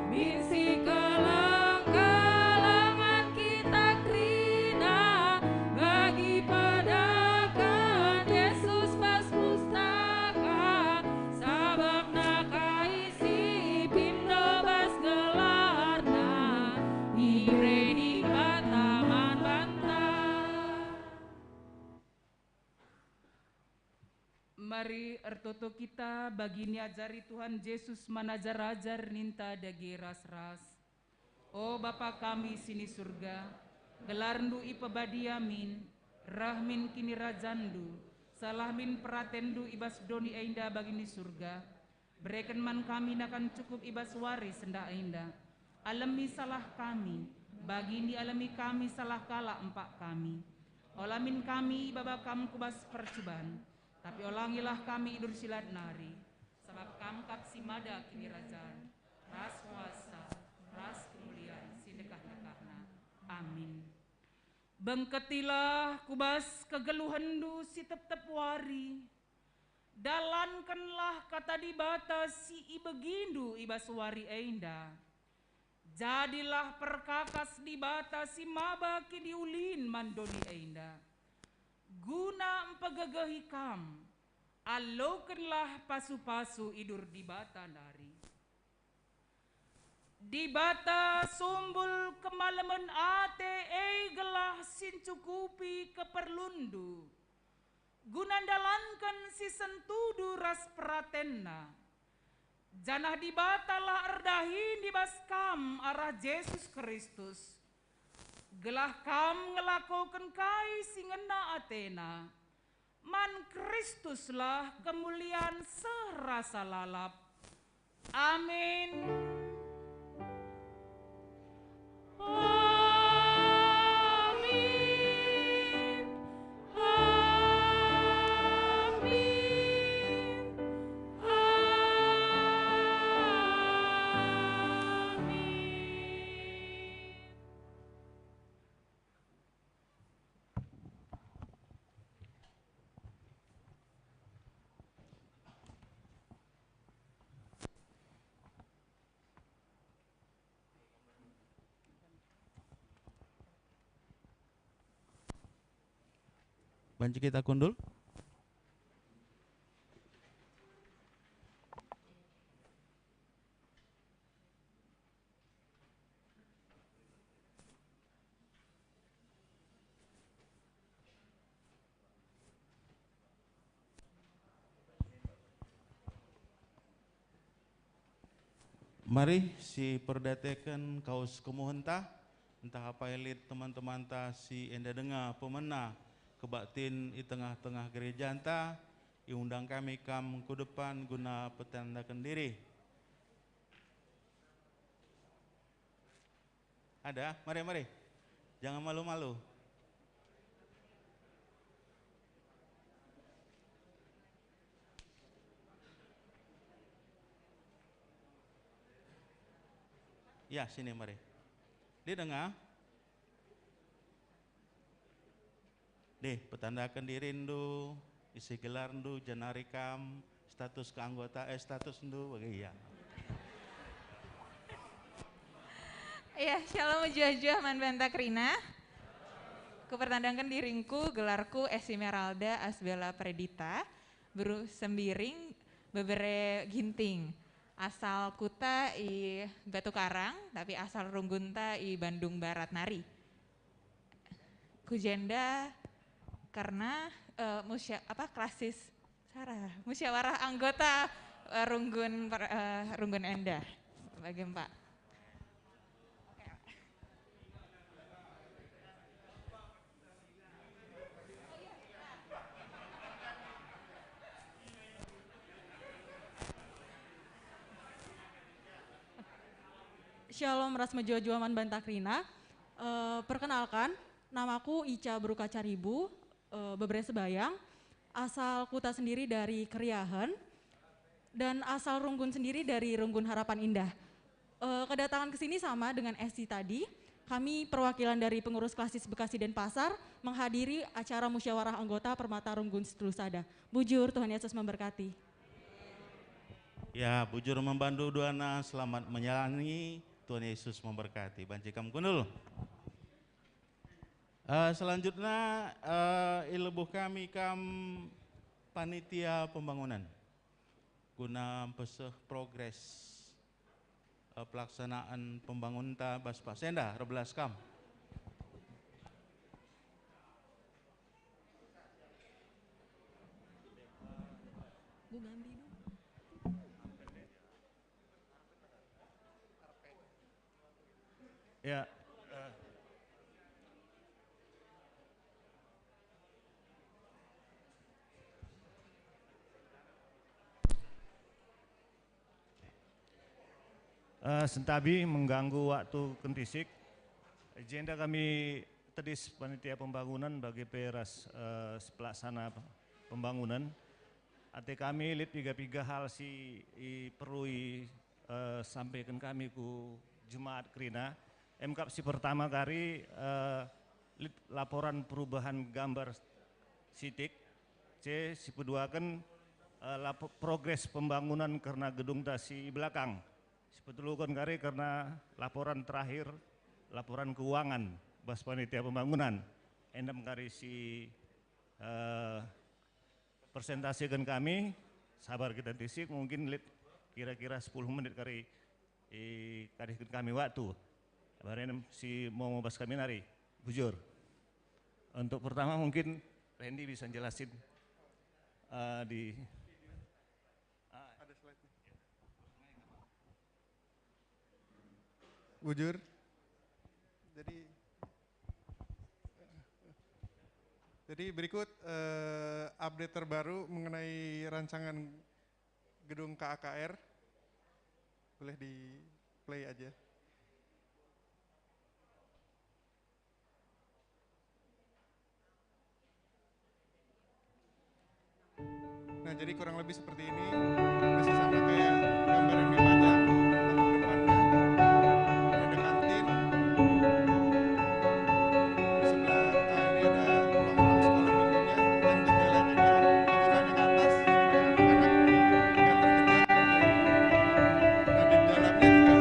Min si keleng-kelengen kita kerina, bagi padaken Yesus bas pustaka, sabap nakai si pindo bas gelarNa, ibere Dibata man banta. Mari ertoto kita bagi niajari Tuhan Jesus man ajar-ajar ninta dage ras-ras. O Bapa kami si ni Surga, gelarNdu ipebadia min, reh min kinirajanNdu, seh min peratenNdu i bas doni enda bagi ni Surga. Bereken man kami nakan cukup i bas wari sendah enda. Alemi salah kami, bagi nialemi kami salah kalak empak kami. Ola min kami ibaba Kam ku bas percuban, tapi olangilah kami i bas si lat nari. Sabap Kam kap si mada kinirajan, ras kuasa, ras kemulian si ndekah-ndekahna. Amin. Bengketilah ku bas kegeluhenNdu si tep-tep wari. Dalankenlah kata Dibata si ibegiNdu i bas wari enda. Jadilah perkakas Dibata si maba kiniulin man doni enda, guna mpegegehi Kam. Alokenlah pasu-pasu idur Dibata nari. Dibata sumbul kemalemen ate e gelah si ncukupi keperlunndu, guna ndalanken si sentudu ras peratenNa. Janah Dibatalah erdahin i bas kam arah Jesus Kristus, gelah kam ngelakoken kai si ngena ateNa. Man Kristuslah kemulian seh rasa lalap. Amin. Amin. Amin. Amin. Banci kita kundul. Mari siperdiateken kawes kemuhenta, ntah apai lit teman-temanta si enda denga pemena kebaktin i tengah-tengah gerejanta, iundang kami kam ku depan guna petandaken diri. Ada? Mari, mari. Jangan malu-malu. Ya, sini mari. Didenga? Deh, petandaken dirindu, ise gelarndu, jenari kam, status keanggota, eh, statusndu, bage ia. Iya, shalom mejuah-juah man banta kerina. Kupertandaken diringku, gelarku Esmeralda Asbela Predita, beru Sembiring, bebere Ginting. Asal kuta i Batu Karang, tapi asal runggunta i Bandung Barat nari. Ku jenda kerna, eh, musya-, apa, klasis, Sarah, musyawarah anggota, eh, runggun per-, eh, runggun enda. Bage empak. Shalom ras mejuah-juah man banta kerina. Eh, perkenalkan, namaku Ica Beruka Caribu, eh, bebere Sebayang, asal kuta sendiri dari Keriahen, dan asal runggun sendiri dari Runggun Harapan Indah. Eh, kedatangan ke sini sama dengan Esti tadi, kami perwakilan dari pengurus klasis Bekasi Denpasar menghadiri acara musyawarah anggota Permata Runggun Setulu Sada. Bujur, Tuhan Yesus memberkati. Ya, bujur man bandu duana, selamat menjalani, Tuhan Yesus memberkati. Banci kam kundul. Eh, selanjutnya, eh, ilebuh kami kam panitia pembangunan guna mpeseh progres, eh, pelaksanaan pembangunta bas paksa enda, erbelas kam. Bu Gambi, Bu. Ya, eh. Eh, sentabi mengganggu waktu kentisik. Jenda kami tedis panitia pembangunan bagi pe ras, eh, pelaksana pembangunan. Ate kami lit piga-piga hal si i-, perlu i, eh, sampaiken kami ku jemaat kerina. Emkap si pertama kari, eh, lit laporan perubahan gambar sitik. C, si peduaken, eh, lapo-, progres pembangunan kerna gedungta si i belakang. Si peteluken kari kerna laporan terakhir, laporan keuangan bas panitia pembangunan. Enda me kari si, eh, persentasiken kami, sabar kita tisik, mungkin lit kira-kira sepuluh menit kari, eh, kadehken kami waktu. Baren si mau bas kami nari, bujur. Untuk pertama mungkin Randy bisa jelasin, eh, di, ah, ada slide-nya. Bujur. Jadi, jadi berikut, eh, update terbaru mengenai rancangan gedung K A K R. Boleh di-play aja. Nah, jadi kurang lebih seperti ini. Masih sama kayak gambar yang dipajang, depannya. Ini ada kantin. Di sebelah, ah, ini ada ruang-ruang sekolah minggunya. Yang jendelanya dia, bukannya ke atas, supaya anak-anak nggak terjejak. Nah, di dalamnya juga,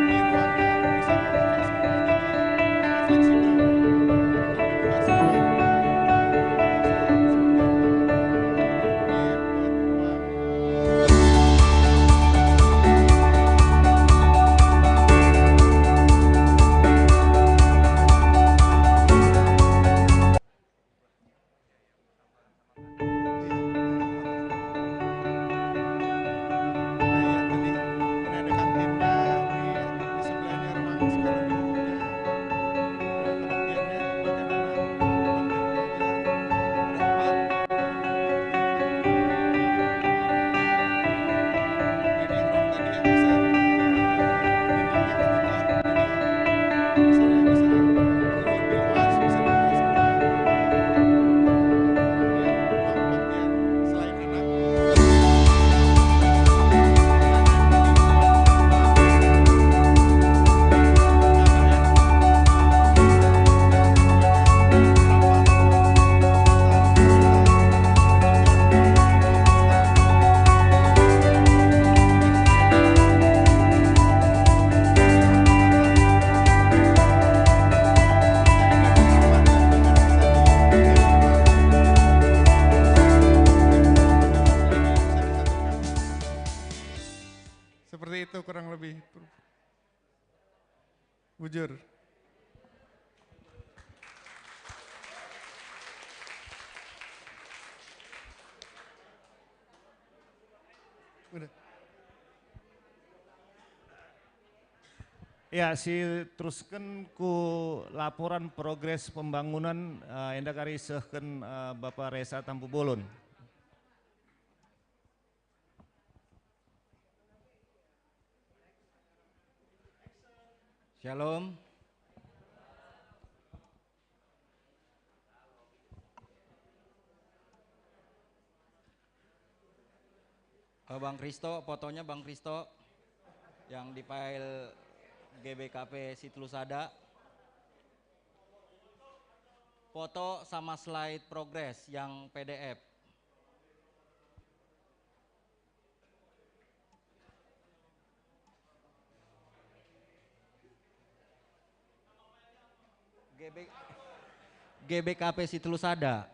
di ruangnya bisa fleksibel. Seperti itu kurang lebih. Bujur. Udah. Ya, si terusken ku laporan progres pembangunan, eh, enda kari sehken, eh, Bapa Resa Tampubolon. Shalom. Eh, Bang Kristo, fotonya Bang Kristo yang di file G B K P si telu sada. Foto sama slide progres yang P D F. G B, G B K P si telu sada.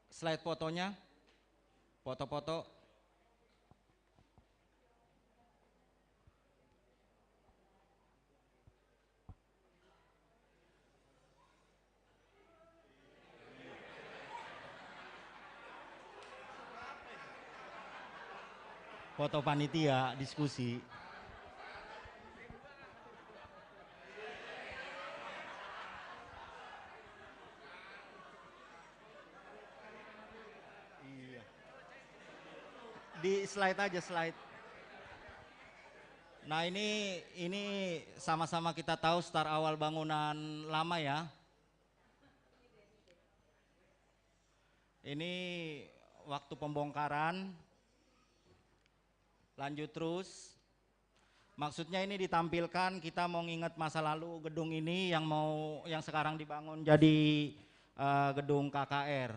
Slide fotonya, foto-foto. Foto panitia diskusi. Iya. Di slide aja, slide. Nah, ini, ini sama-sama kita tahu Star Awal bangunan lama, ya. Ini waktu pembongkaran, lanjut terus. Maksudnya ini ditampilkan, kita mau nginget masa lalu gedung ini yang mau, yang sekarang dibangun jadi, eh, gedung K K R.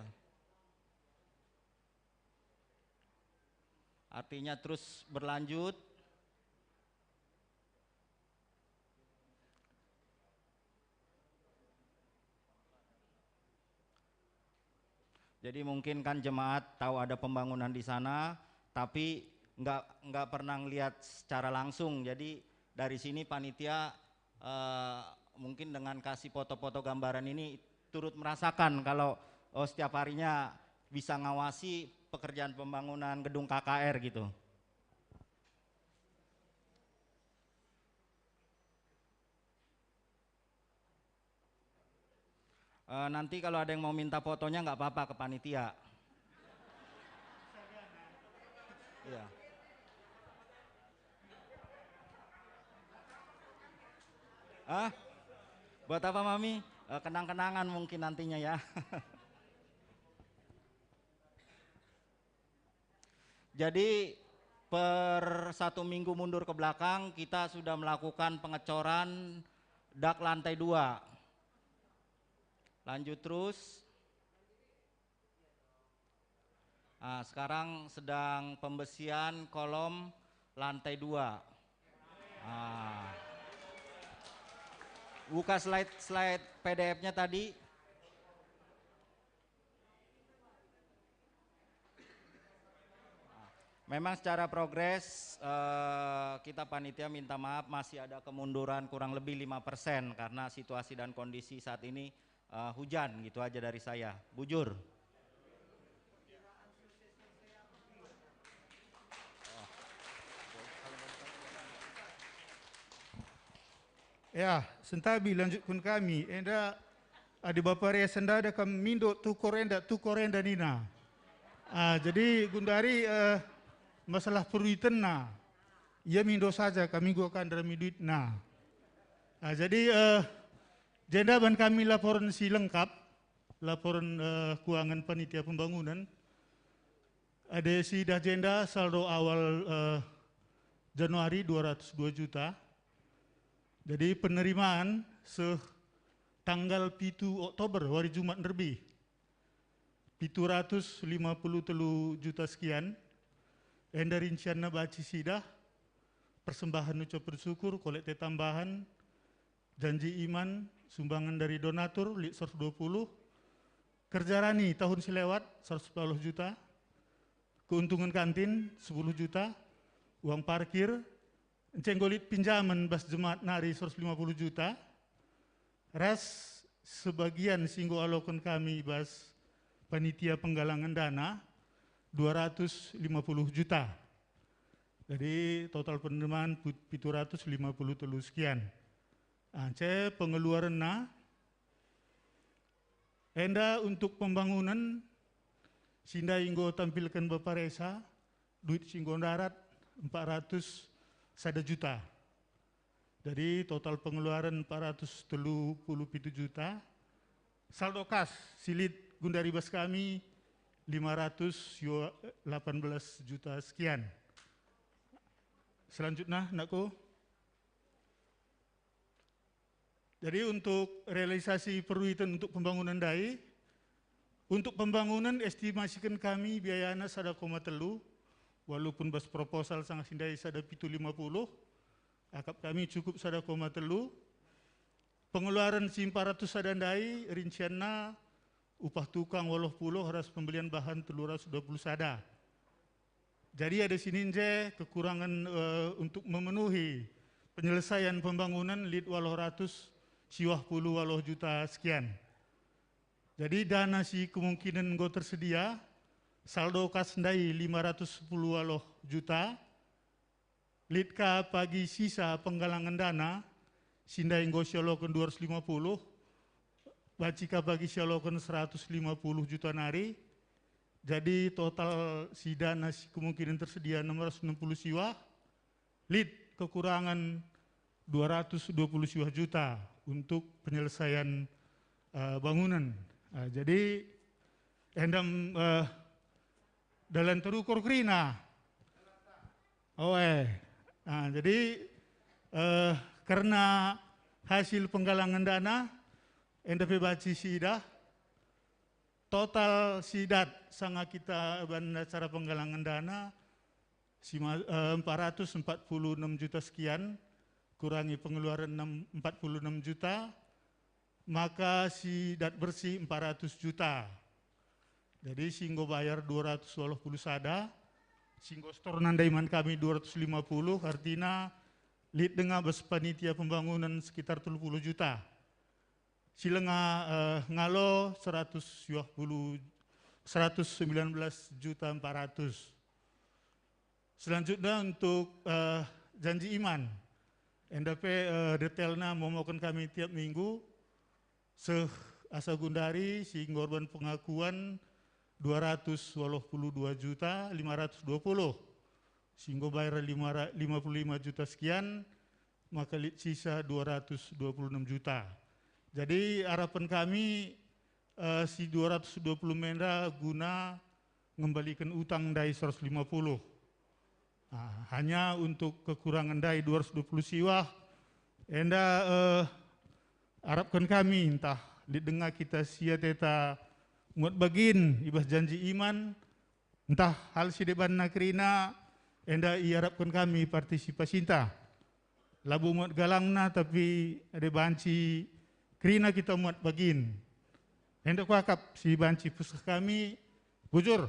Artinya terus berlanjut. Jadi mungkin kan jemaat tahu ada pembangunan di sana, tapi nggak, nggak pernah ngelihat secara langsung. Jadi dari sini panitia, eh, mungkin dengan kasih foto-foto gambaran ini turut merasakan kalau, oh, setiap harinya bisa ngawasi pekerjaan pembangunan gedung K K R gitu. Eh, nanti kalau ada yang mau minta fotonya, nggak apa-apa, ke panitia. Iya. Ah, buat apa, Mami? Eh, kenang-kenangan mungkin nantinya, ya. Jadi, per satu minggu mundur ke belakang, kita sudah melakukan pengecoran dak lantai dua. Lanjut terus. Ah, sekarang sedang pembersihan kolom lantai dua. Ah. Buka slide, slide P D F-nya tadi. Memang secara progres, eh, kita panitia minta maaf, masih ada kemunduran kurang lebih lima persen karena situasi dan kondisi saat ini, eh, hujan. Gitu aja dari saya. Bujur. Ya, sentabi lanjutkun kami, enda adi Bapa Resa ndada kam mindo tukor enda, tukor enda nina. Ah, jadi gundari, eh, masalah peruitenna, ia mindo saja, kami enggo kan rami duitna. Ah, jadi, eh, jenda ban kami laporen si lengkap, laporen, eh, keuangan panitia pembangunan. Adi sidah jenda saldo awal, eh, Januari dua ratus dua juta. Jadi penerimaan seh tanggal pitu Oktober, wari Jumat nderbi, pitu ratus lima puluh telu juta sekian. Enda rincianna banci sidah, persembahan ucapen syukur, kolekte tambahan, janji iman, sumbangan dari donatur, lit seratus dua puluh, kerja rani tahun si lewat, seratus sepuluh juta, keuntungan kantin, sepuluh juta, uang parkir, ence enggo lit pinjamen bas jemaat nari seratus lima puluh juta, ras sebagian si enggo aloken kami bas panitia penggalangan dana, dua ratus lima puluh juta. Jadi total penerimaan put-, pitu ratus lima puluh telu sekian. Ence pengeluarenna, enda untuk pembangunan si ndai enggo tampilken Bapa Resa, duit si enggo ndarat empat ratus sada juta. Jadi total pengeluaran empat ratus telu puluh pitu juta. Saldo kas si lit gundari bas kami lima ratus delapan belas juta sekian. Selanjutnya, nakku. Jadi untuk realisasi peruiten untuk pembangunan ndai, untuk pembangunan estimasiken kami biayana sada koma telu, walaupun bas proposal sanga si ndai sada pitu lima puluh, akap kami cukup sada koma telu. Pengeluaran si empat ratus sada ndai rincianna upah tukang waluh puluh ras pembelian bahan telu ratus dua puluh sada. Jadi ada sini nje kekurangan, eh, untuk memenuhi penyelesaian pembangunan lit waluh ratus siwah puluh waluh juta sekian. Jadi dana si kemungkinan enggo tersedia, saldo kas ndai lima ratus sepuluh waluh juta, Lit ka pagi sisa penggalangan dana, si ndai enggo sialoken dua ratus lima puluh, banci ka pagi sialoken seratus lima puluh juta nari. Jadi total si dana si kemungkinan tersedia enam ratus enam puluh siwah, lit kekurangan dua ratus dua puluh siwah juta untuk penyelesaian, eh, bangunan. Ah, jadi endam, eh, dalan terukur kerina. Oe. Ah, jadi, eh, kerna hasil penggalangan dana, enda pe banci siidah, total si dat sanga kita ban acara penggalangan dana, si ma-, eh, empat ratus empat puluh enam juta sekian, kurangi pengeluaran enam, empat puluh enam juta, maka si dat bersih empat ratus juta. Jadi si enggo bayar dua ratus waluh puluh sada, si enggo setor nandai man kami dua ratus lima puluh, artina lit denga bas panitia pembangunan sekitar telu puluh juta. Si lenga, eh, ngalo seratus dua puluh, seratus sembilan belas juta empat ratus. Selanjutnya untuk, eh, janji iman. Enda pe, eh, detailna momoken kami tiap minggu. Seh asa gundari si ngorban pengakuan dua ratus waluh puluh dua juta lima ratus dua puluh. Si enggo bayar lima ra-, lima puluh lima juta sekian, maka lit sisa dua ratus dua puluh enam juta. Jadi harapan kami, eh, si dua ratus dua puluh menda guna ngembaliken utang ndai seratus lima puluh. Ah, hanya untuk kekurangan ndai dua ratus dua puluh siwah, enda, eh, arapken kami ntah lit denga kita si ateta muat bagin i bas janji iman, ntah hal si debanna kerina, enda iarapken kami partisipasinta. Labo muat galangna, tapi adi banci kerina kita muat bagin. Enda kuakap si banci peseh kami, bujur.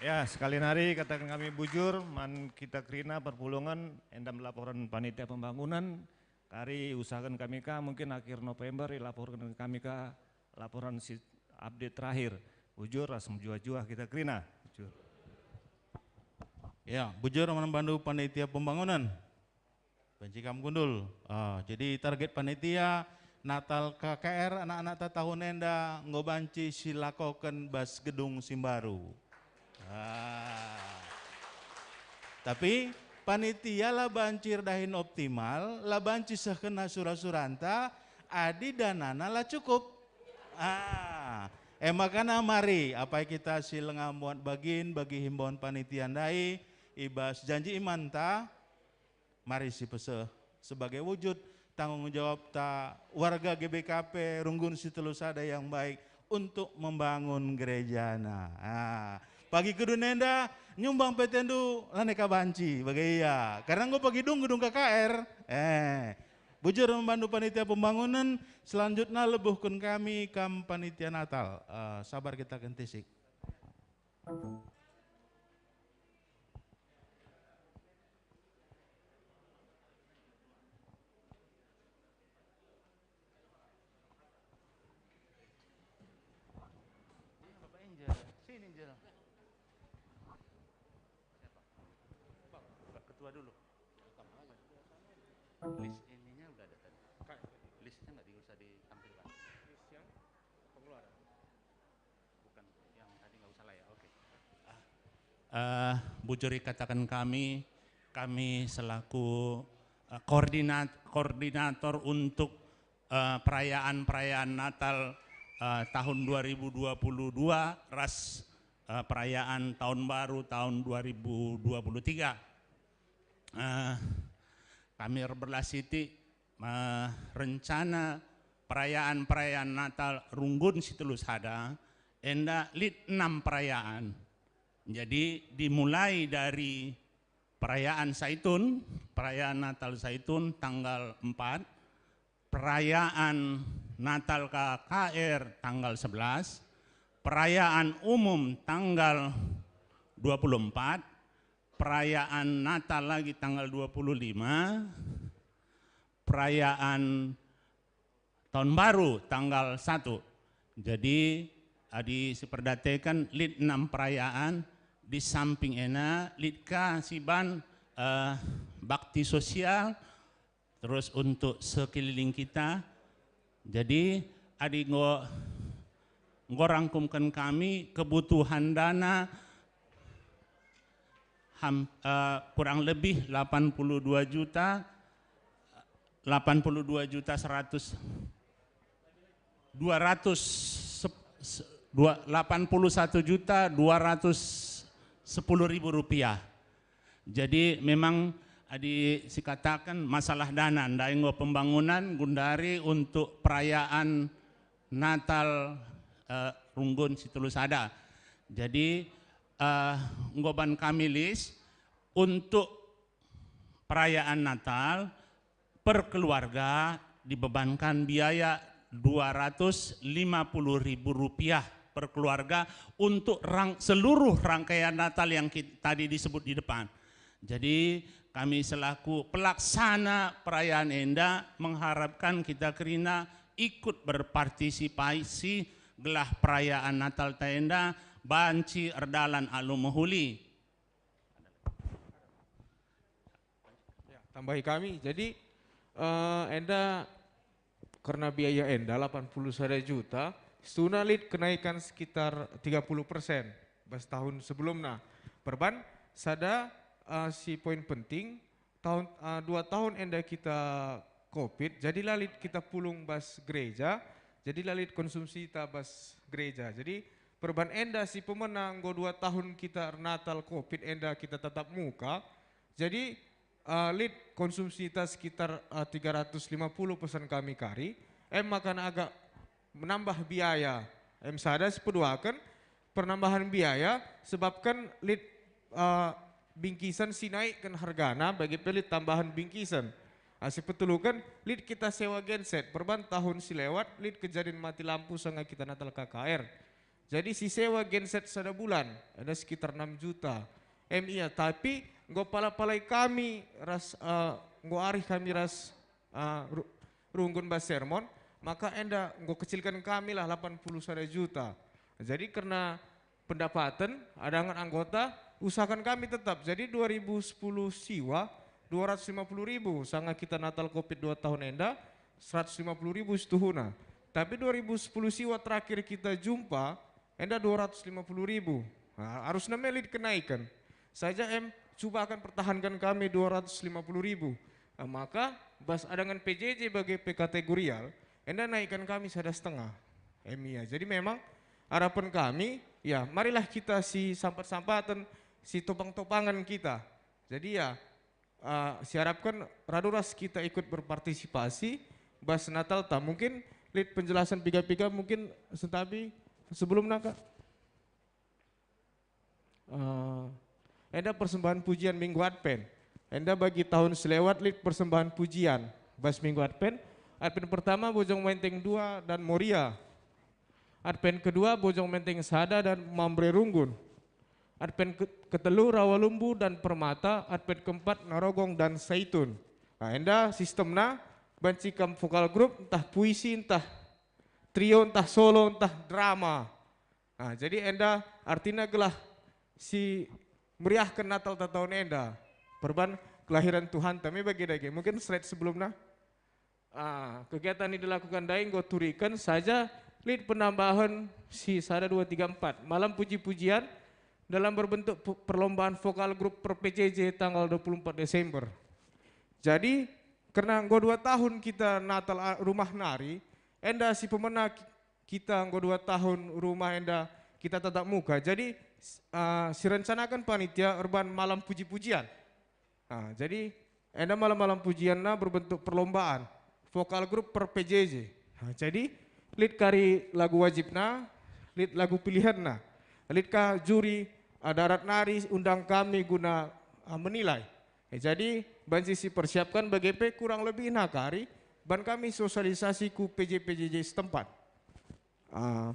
Ya, sekali nari kataken kami bujur, man kita kerina perpulungen, enda laporan panitia pembangunan, kari usahaken kami ka, mungkin akhir November ilaporken kami ka laporan si update terakhir. Bujur ras mejuah-juah kita kerina. Bujur. Ya, bujur man bandu panitia pembangunan. Banci kam gundul. Ah, jadi target panitia Natal K K R anak-anakta tahun enda enggo banci silakoken bas gedung si mbaru. Ah. Tapi panitia la banci erdahin optimal, la banci sehkenna sura-suranta, adi danana la cukup. Ah, e makana mari, apai kita si lenga muat bagin bagi himbauan panitia ndai, i bas janji imanta, mari sipeseh sebagai wujud tanggung jawabta warga G B K P Runggun si Telu Sada yang baik untuk membangun gerejana. Ah, pagi kedun enda nyumbang petendu lanai ka banci bage ia. Karena enggo pagi dung gedung K K R. Eh, bujur man bandu panitia pembangunan, selanjutnya lebuhken kami kam panitia Natal. Eh, sabar kita kentisik. Bapak Angel, sini Angel. Siapa? Pak Ketua dulu. List ininya udah ada tadi. Listnya nggak diusah ditampilkan. List yang pengeluaran. Bukan, yang tadi nggak usah lah ya, oke. Eh, bujur ikataken kami, kami selaku, eh, koordinat-, koordinator untuk, eh, perayaan-perayaan Natal, eh, tahun dua ribu dua puluh dua ras, eh, perayaan Tahun Baru tahun dua ribu dua puluh tiga. Eh, kami erbelas siti, eh, rencana perayaan-perayaan Natal Runggun si Telu Sada, enda lit enam perayaan. Jadi, dimulai dari perayaan Saitun, perayaan Natal Saitun tanggal empat, perayaan Natal K K R tanggal sebelas, perayaan umum tanggal dua puluh empat, perayaan Natal lagi tanggal dua puluh lima, perayaan Tahun Baru tanggal satu. Jadi, adi siperdateken lit enam perayaan, Di samping ena, lit ka siban, eh, bakti sosial, terus untuk sekeliling kita. Jadi, adi enggo, enggo rangkumken kami kebutuhan dana ham-, eh, kurang lebih delapan puluh dua juta, delapan puluh dua juta seratus, dua ratus sep-, se-, dua, delapan puluh satu juta dua ratus sepuluh ribu rupiah. Jadi memang adi sikataken masalah dana, ndai enggo pembangunan gundari untuk perayaan Natal, eh, Runggun si telu sada. Jadi, eh, enggo ban kami list untuk perayaan Natal per keluarga dibebankan biaya dua ratus lima puluh ribu rupiah per keluarga untuk rang-, seluruh rangkaian Natal yang kit-, tadi disebut di depan. Jadi, kami selaku pelaksana perayaan enda mengharapkan kita kerina ikut berpartisipasi gelah perayaan Natal ta enda banci erdalan alu mehuli. Ya, tambahi kami. Jadi, eh, enda kerna biaya enda delapan puluh sada juta, situhuna lit kenaikan sekitar tiga puluh persen bas tahun sebelumna. Perban sada, eh, si poin penting, tahun, eh, dua tahun enda kita covid, jadi la lit kita pulung bas gereja, jadi la lit konsumsita bas gereja. Jadi perban enda si pemena enggo dua tahun kita ernatal covid enda kita tatap muka, jadi, eh, lit konsumsita sekitar, eh, tiga ratus lima puluh pesan kami kari, em maka agak menambah biaya. Em sada si peduaken, penambahan biaya sebabken lit, eh, bingkisen si naikken hargana bage pe lit tambahan bingkisen. Ah, si peteluken, lit kita sewa genset, perban tahun si lewat lit kejadin mati lampu sanga kita natal K K R. Jadi si sewa genset sada bulan, ada sekitar enam juta. Em ia, tapi enggo pala-palai kami ras, eh, enggo arih kami ras, eh, ru-, runggun bas sermon, maka enda enggo kecilken kami lah delapan puluh sada juta. Jadi kerna pendapaten, adangen anggota, usahaken kami tetap. Jadi dua ribu sepuluh siwa, dua ratus lima puluh ribu, sanga kita natal covid dua tahun enda, seratus lima puluh ribu situhuna. Tapi dua ribu sepuluh siwa terakhir kita jumpa, enda dua ratus lima puluh ribu. Nah, arusna me lit kenaiken. Saja em, cuba akan pertahankan kami dua ratus lima puluh ribu. Nah, maka bas adangan P J J bage pe kategorial, enda naikkan kami sada setengah. Em ia. Jadi memang harapan kami, ya, marilah kita si sampat-sampaten, si topang-topangen kita. Jadi ya, eh, siarapken radu ras kita ikut berpartisipasi bas Natalta. Mungkin lit penjelasan piga-piga mungkin sentabi sebelumna, Kak. Eh, enda persembahan pujian Minggu Advent. Enda bagi tahun selewat lit persembahan pujian bas Minggu Advent. Advent pertama Bojong Menteng dua dan Moria. Advent kedua Bojong Menteng sada dan Mamre Runggun. Advent ke-, ketelu Rawalumbu dan Permata, Advent keempat Narogong dan Saitun. Nah, enda sistemna banci kam vokal grup, ntah puisi, ntah trio, ntah solo, ntah drama. Nah, jadi enda artina gelah si meriahken Natal ta tahun enda. Perban kelahiran Tuhan tame bagi dage. Mungkin slide sebelumna. Ah, kegiatan yang dilakukan ndai enggo turiken saja lit penambahan si sada, dua, tiga, empat. Malam puji-pujian dalam berbentuk pe-, perlombaan vokal grup per P J J tanggal dua puluh empat Desember. Jadi, kerna enggo dua tahun kita Natal a-, rumah nari, enda si pemena ki-, kita enggo dua tahun rumah enda kita tatap muka. Jadi, s-, ah, sirencanaken panitia erban malam puji-pujian. Ah, jadi, enda malam-malam pujianna berbentuk perlombaan, vokal grup per P J J. Ah, jadi, lit kari lagu wajibna, lit lagu pilihenna, lit ka juri, ah, darat nari undang kami guna, ah, menilai. Eh, jadi, banci sipersiapkan bage pe kurang lebihna kari, ban kami sosialisasi ku P J P J J setempat. Ah,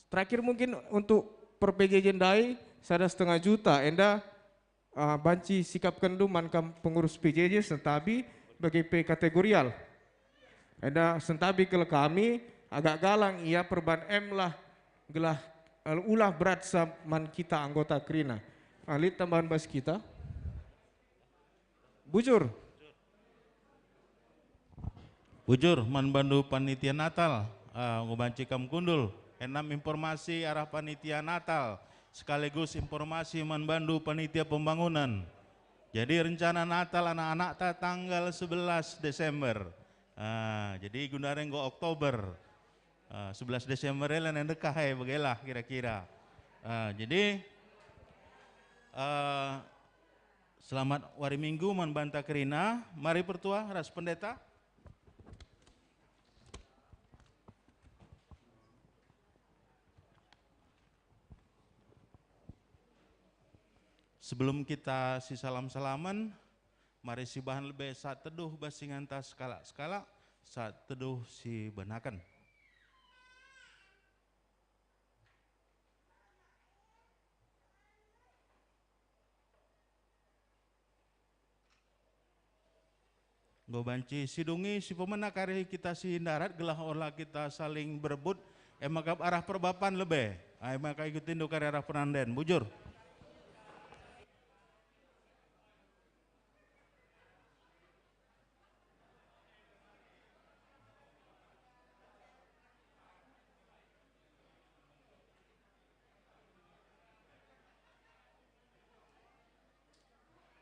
Terakhir mungkin untuk per P J J ndai sada setengah juta, enda, ah, banci sikapkenndu man kam pengurus P J J sentabi bagi pe kategorial. Enda sentabi kal kami agak galang ia perban em lah gelah eh, ulah berat sa man kita anggota kerina. Ah, lit tambahan bas kita. Bujur. Bujur man bandu panitia Natal, ah, enggo banci kam kundul. Enam informasi arah panitia Natal, sekaligus informasi man bandu panitia pembangunan. Jadi rencana Natal anak-anakta tanggal sebelas Desember. Ah, jadi gundari enggo Oktober. Ah, sebelas Desember e la ndekah e, begelah kira-kira. Ah, jadi, ah, selamat wari Minggu man banta kerina. Mari pertua ras pendeta. Sebelum kita sisalam-salamen, mari sibahan lebe saat teduh bas inganta sekalak-sekalak, saat teduh sibenaken. Enggo banci sidungi si pemena kari kita si ndarat gelah ola kita saling berebut, e maka arah perbapan lebe. Ai maka ikutindu kari arah penanden. Bujur.